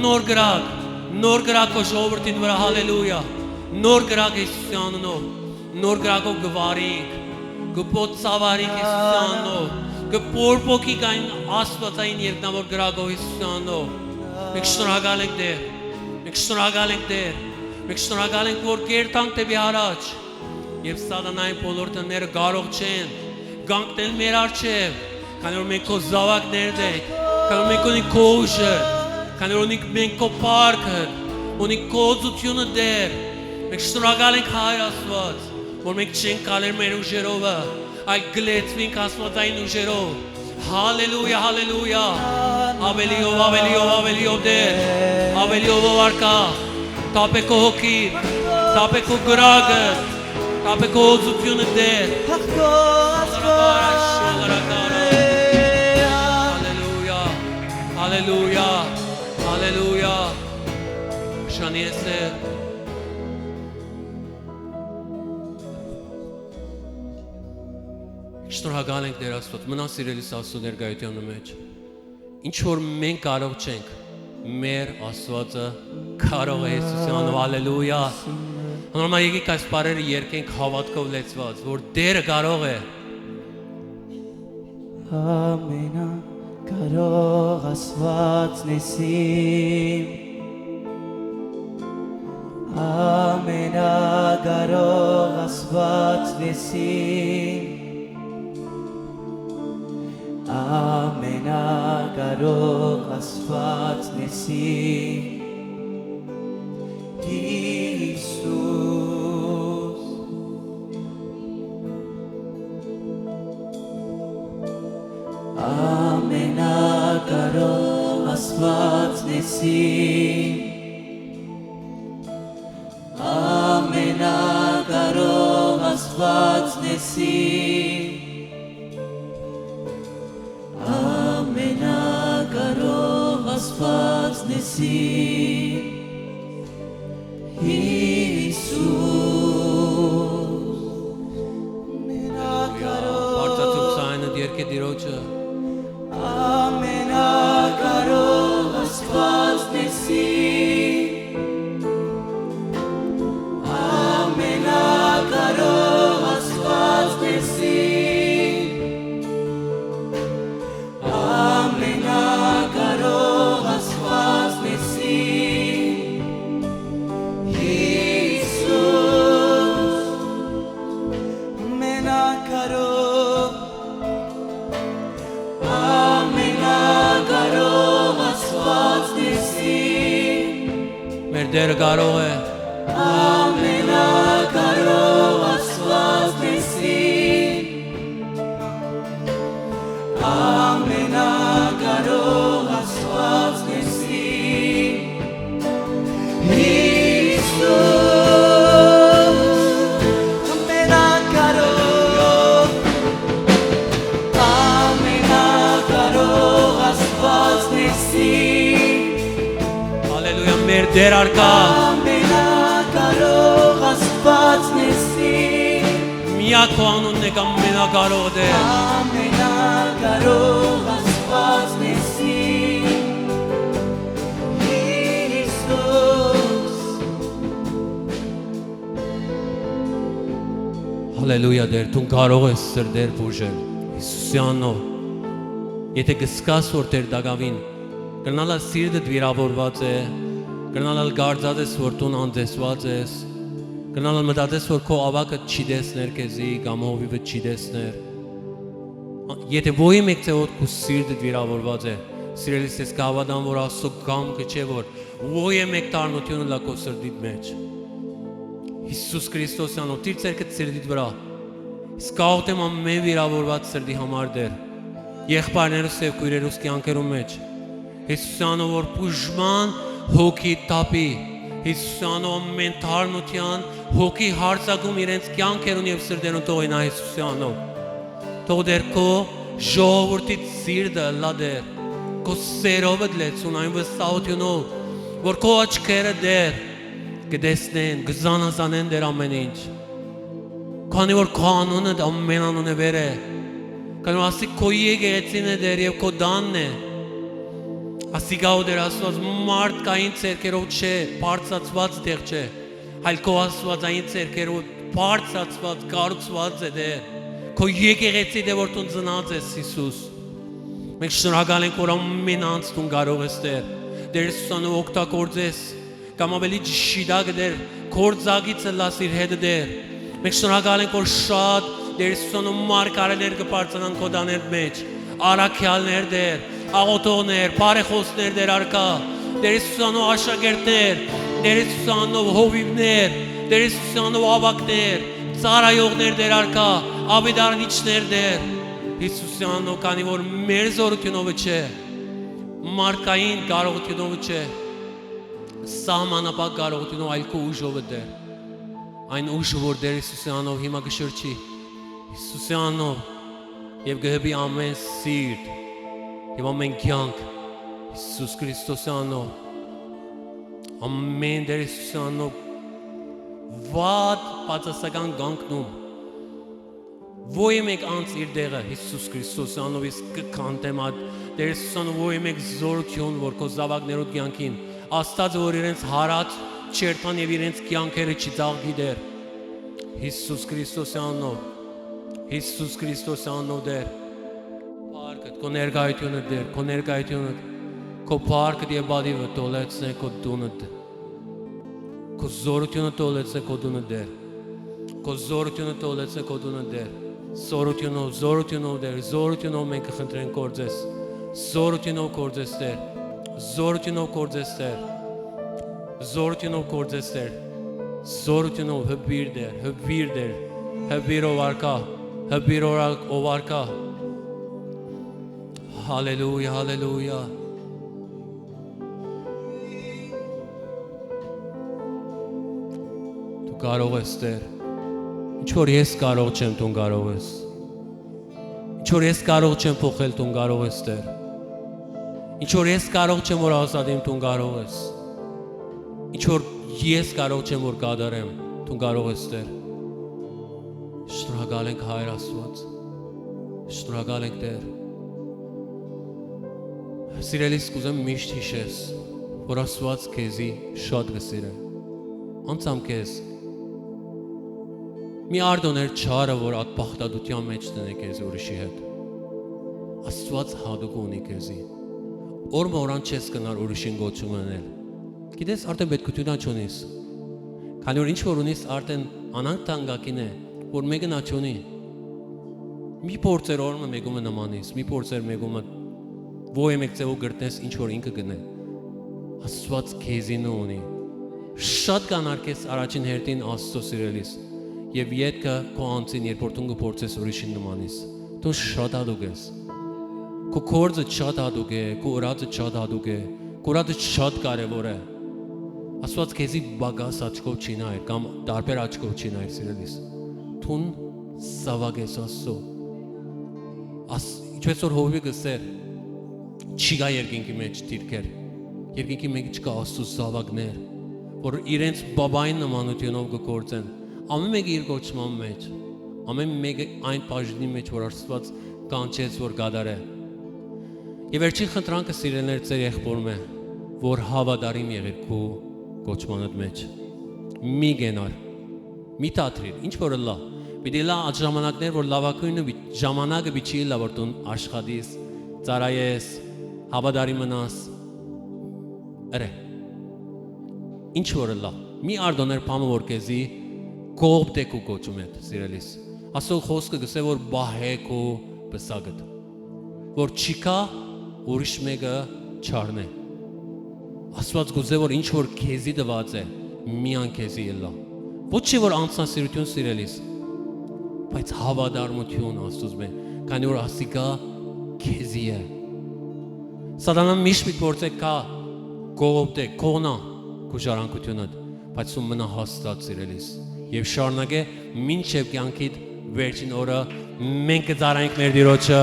նոր կրակ, նոր կրակ քո ժողովրդին վրայ, հալելույա, նոր կրակ Յիսուսի անունով, նոր կրակով կը վարինք, կը պոծավարինք Յիսուսի անունով, կը պորպոքինք այն աստուածային երկնաւոր կրակով Յիսուսի անունով։ Մենք շնորհակալ ենք Տէր, մենք շնորհակալ ենք Տէր, մենք շնորհակալ ենք որ կ'երթանք դէպի առաջ, եւ սատանային բոլոր դները կարող չեն կանգնել մեր առջեւ, քանի որ մենք քո զաւակներդ ենք, քանի որ մենք ունենք քո ուժը, քանի որ ունենք մենք քո փառքը, ունենք քո օծութիւնը, Տէր։ Մենք շնորհակալ ենք, Հայր Աստուած, որ մենք չենք գալեր մեր ուժերովը, այլ կը լեցուինք աստուածային ուժերով։ Հալելույա, հալելույա։ Ավելիով, ավելիով, ավելիով, Տէր, ավելիով, ով առկայ, թափէ քո հոգի, թափէ քո կրակը, թափէ քո օծութիւնը, Տէր։ Հալելույա, հալելույա, հալելույա։ Շանի ես, Տէր։ Շնորհակալ ենք, Տէր Աստուած, մնա սիրելի Աստծո ներկայութեանը մէջ։ Ինչ որ մենք կարող չենք, մեր Աստուածը կարող է Յիսուսի անունով, հալելույա։ Հնորհամ եկեք այս բառերը երկենք հաւատքով լեցուած, որ Տերը կարող է։ Ամենակարող Աստուածն ես իմ, ամենակարող Աստուածն ես իմ, ամենակարող Աստուածն ես իմ, Յիսուս։ Ամենակարող Աստուածն ես իմ, ամենակարող Աստուածն ես իմ, ամենակարող Աստուածն ես իմ, Յիսուս։ Ամենակարող Բարձրացուք սայնդ երկե Տիրոջը։ Ամենակարող Աստուածն ես Ամենակարող Աստուածն ես սին։ Մեր Տերը կարող է։ Ամենակարող Աստուածն ես սին։ Ամենակարող Աստուածն ես սին։ Հիսուս, ամենակարող, ամենակարող Աստուածն ես սին։ Հալելույա, մեր Տեր առկայ։ Ամենակարող Աստուածն ես սին։ Միակ քո անունն է, ամենակարող Տեր։ Ամենակարող Աստուածն ես սին։ Հիսուս։ Հալելույա, Տեր, դուն կարող ես սրտեր բուժել։ Հիսուսի անունով։ Եթե կսկաս, որ Տեր, տակաւին, կրնալ ալ սիրտդ վիրավորուած է, կրնալ ալ կարծած ես, որ դուն անտեսուած ես, կրնալ ալ մտածես, որ քո աւագը չի տեսներ քեզի կամ հովիվը չի տեսներ։ Եթե ոյի մէկ ձեւով քու սիրտդ վիրավորուած է, սիրելիս, ես կհաւատամ, որ Աստծո կամքը չէ, որ ոյի մէկ դառնութիւն ըլլայ քո սրտիդ մէջ։ Հիսուս Քրիստոսի անունով, դիր ձեռքդ սրտիդ վրայ։ Ես կաղօթեմ ամէն վիրավորուած սրտի համար, Տեր, եղբայրներուս եւ քոյրերուս կեանքերուն մէջ։ Հիսուսի անունով, որ բուժման հոգի թափի, Հիսուսի անունով, ամէն դառնութեան հոգի հարձակում իրենց կեանքերուն եւ սրտերուն թող յինայ Հիսուսի անունով։ Թող, Տեր, քո ժողովուրդի սիրտը ըլլայ, Տեր, քո սերովդ լեցուն, այն վստահութիւնով, որ քո աչքերը, Տեր, կը տեսնեն, կը զանազանեն, Տեր, ամէն ինչ։ Քանի որ քո անունդ ամէն անունը վեր է, քանի որ ասիկ քո եկեղեցին է, Տեր, եւ քո տանն է։ Ասիկա, Տեր Աստուած, մարդկային ձեռքերով չէ, բարձրացուած տեղ չէ, այլ քո Աստուածային ձեռքերով բարձրացուած, կառուցուած է, Տեր, քո եկեղեցին, Տեր, որ դուն ծնած ես, Հիսուս։ Մենք շնորհակալ ենք, որ ամէն անց դուն կարող ես, Տեր, Տեր Հիսուսի անունով օգտագործես, կամ աւելի ճշմարիտ, Տեր, գործակից ըլլաս իր հետ, Տեր։ Մենք շնորհակալ ենք, որ շատ, Տեր Հիսուսի անունով, մարգարէներ կը բարձրանան քո տաներդ մէջ, առաքեալներ, Տեր, աղօթողներ, բարեխօսներ, Տեր, առկայ, Տեր Հիսուսի անունով, աշակերտներ, Տեր Հիսուսի անունով, հովիւներ, Տեր Հիսուսի անունով, աւագներ, ծառայողներ, Տեր, առկայ, աւետարանիչներ, Տեր Հիսուսի անունով, քանի որ մեր զօրութիւնովը չէ, մարդկային կարողութիւնովը չէ, սահմանափակ կարողութիւնով, այլ քո ուժովը, Տեր։ Այն ուժը, որ Տեր Հիսուսի անունով հիմա կը շրջի, Հիսուսի անունով, եւ կը հպի ամէն սիրտ եւ ամէն կեանք, Հիսուս Քրիստոսի անունով, ամէն, Տեր Հիսուսի անունով, վատ բացասական կանգնում։ Ոյ մէկ անց իր տեղը, Հիսուս Քրիստոսի անունով ես կը քանդեմ այդ, Տեր Հիսուսի անունով, ոյ մէկ զօրութիւն, որ քո զաւակներուդ կեանքին, Աստուածը, որ իրենց հարած չերթան եւ իրենց կեանքերը չի ծաղկի, Տեր։ Հիսուս Քրիստոսի անունով, Հիսուս Քրիստոսի անունով, Տեր։ Փառքդ, քո ներկայությունը, Տեր, քո ներկայությունը, քո փառքդ եւ պատիվը թող լեցնէ քո տունը, Տեր։ Քո զօրութիւնը թող լեցնէ քո տունը, Տեր։ Քո զօրութիւնը թող լեցնէ քո տունը, Տեր։ Զօրութիւնով, զօրութիւնով, Տեր, զօրութիւնով մենք կը խնդրենք, գործես։ Զօրութիւնով գործես, Տեր։ Զօրութիւնով գործես, Տեր։ Զօրութիւնով, զօրութիւնով հպիր, Տեր, հպիր, Տեր, հպիր, ով առկայ, հպիր, ով առ-, ով առկայ։ Հալելույա, հալելույա։ Դու կարող ես, Տեր։ Ինչ որ ես կարող չեմ, դուն կարող ես։ Ինչ որ ես կարող չեմ փոխել, դուն կարող ես, Տեր։ Ինչ որ ես կարող չեմ, որ ազատեմ, դուն կարող ես։ Ինչ որ ես կարող չեմ, որ կատարեմ, դուն կարող ես, Տեր։ Շնորհակալ ենք, Հայր Աստուած։ Շնորհակալ ենք, Տեր։ Սիրելիս, կուզեմ միշտ յիշես, որ Աստուած քեզի շատ կը սիրէ։ Անցամ քեզ։ Մի արտոներ չարը, որ ատպաղտատութեան մէջ դնէ քեզ ուրիշի հետ։ Աստուած յատուկ ունի քեզի։ Օր մը օրան չես կնար ուրիշին կոչում ընել։ Գիտես, արդեն պետքութիւն ա չունիս։ Քանի որ ինչ որ ունիս, արդեն անանկ թանկագին է, որ մեկը նա չունի։ Մի փորձեր օրը մը մեկումը նմանես, մի փորձեր մեկումը, ո-, մէկ ձեւով կրտնես ինչ որ ինքը կ'ընէ։ Աստուած քեզի նու ունի։ Շատ կ'անարգես առաջին հերթին Աստծո, սիրելիս, եւ ետքը քո անձին, երբ որ դուն կը փորձես ուրիշին նմանես։ Դու շատ յատուկ ես։ Քո գործը շատ յատուկ է, քո ըրածը շատ յատուկ է, քո ըրածը շատ կարեւոր է։ Աստուած քեզի պակաս աչքով չի նայեր կամ տարբեր աչքով չի նայեր, սիրելիս։ Դուն զաւակ ես Աստծո։ Աս-, ինչպես որ Հովիվը կ'ըսէր, չի կայ երկինքի մէջ դիրքեր, երկինքի մէջ կայ Աստծո զաւակներ, որ իրենց բաբային նմանութիւնով կը գործեն, ամէն մէկը իր կոչման մէջ, ամէն մէկը այն բաժնի մէջ, որ Աստուած կանչեց որ կատարէ։ Եւ վերջին խնդրանքը, սիրելիներ, ձեր եղբորմէ, որ հաւատարիմ եղիր քու կոչմանդ մէջ։ Մի կենար, մի դադրիր, ինչ որ ըլլայ։ Պիտի ըլլայ այդ ժամանակներ, որ լաւագոյնը պի-, ժամանակը պիտի չի ըլլայ, որ դուն աշխատիս, ծառայես, հաւատարիմ մնաս, ըրէ։ Ինչ որ ըլլայ, մի արտոներ բանը, որ քեզի կողպտե քու կոչում հետ, սիրելիս։ Աստուծոյ խօսքը կ'ըսէ, որ պահէ քու պսակդ, որ չի գայ ուրիշ մէկը չառնէ։ Աստուած կ'ուզէ, որ ինչ որ քեզի տուած է, միայն քեզի ըլլայ։ Ոչ չէ որ անձնասիրութիւն, սիրելիս, բայց հաւատարմութիւն Աստուծմէ, քանի որ ասիկա քեզի է։ Սատանան միշտ պիտի փորձէ գայ կողոպտէ, կողնայ քու ժառանգութիւնդ, բայց դու մնայ հաստատ, սիրելիս, եւ շարունակէ մինչեւ կեանքիդ վերջին օրը։ Մենք կը ծառայենք մեր Տիրոջը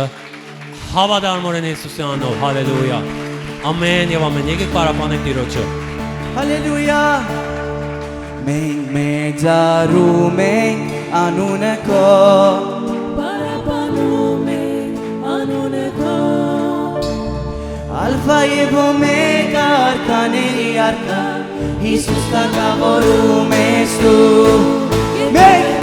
հաւատարմօրէն Յիսուսի անունով։ Հալելույա։ Ամէն եւ ամէն։ Եկեք պարապանենք Տիրոջը։ Հալելույա։ Մենք մեծարում ենք անունը քո, պարապանում ենք անունը քո, Ալֆա եւ Օմեգա, արքաների արքա, Յիսուս, թագաւորում ես դու։ Մենք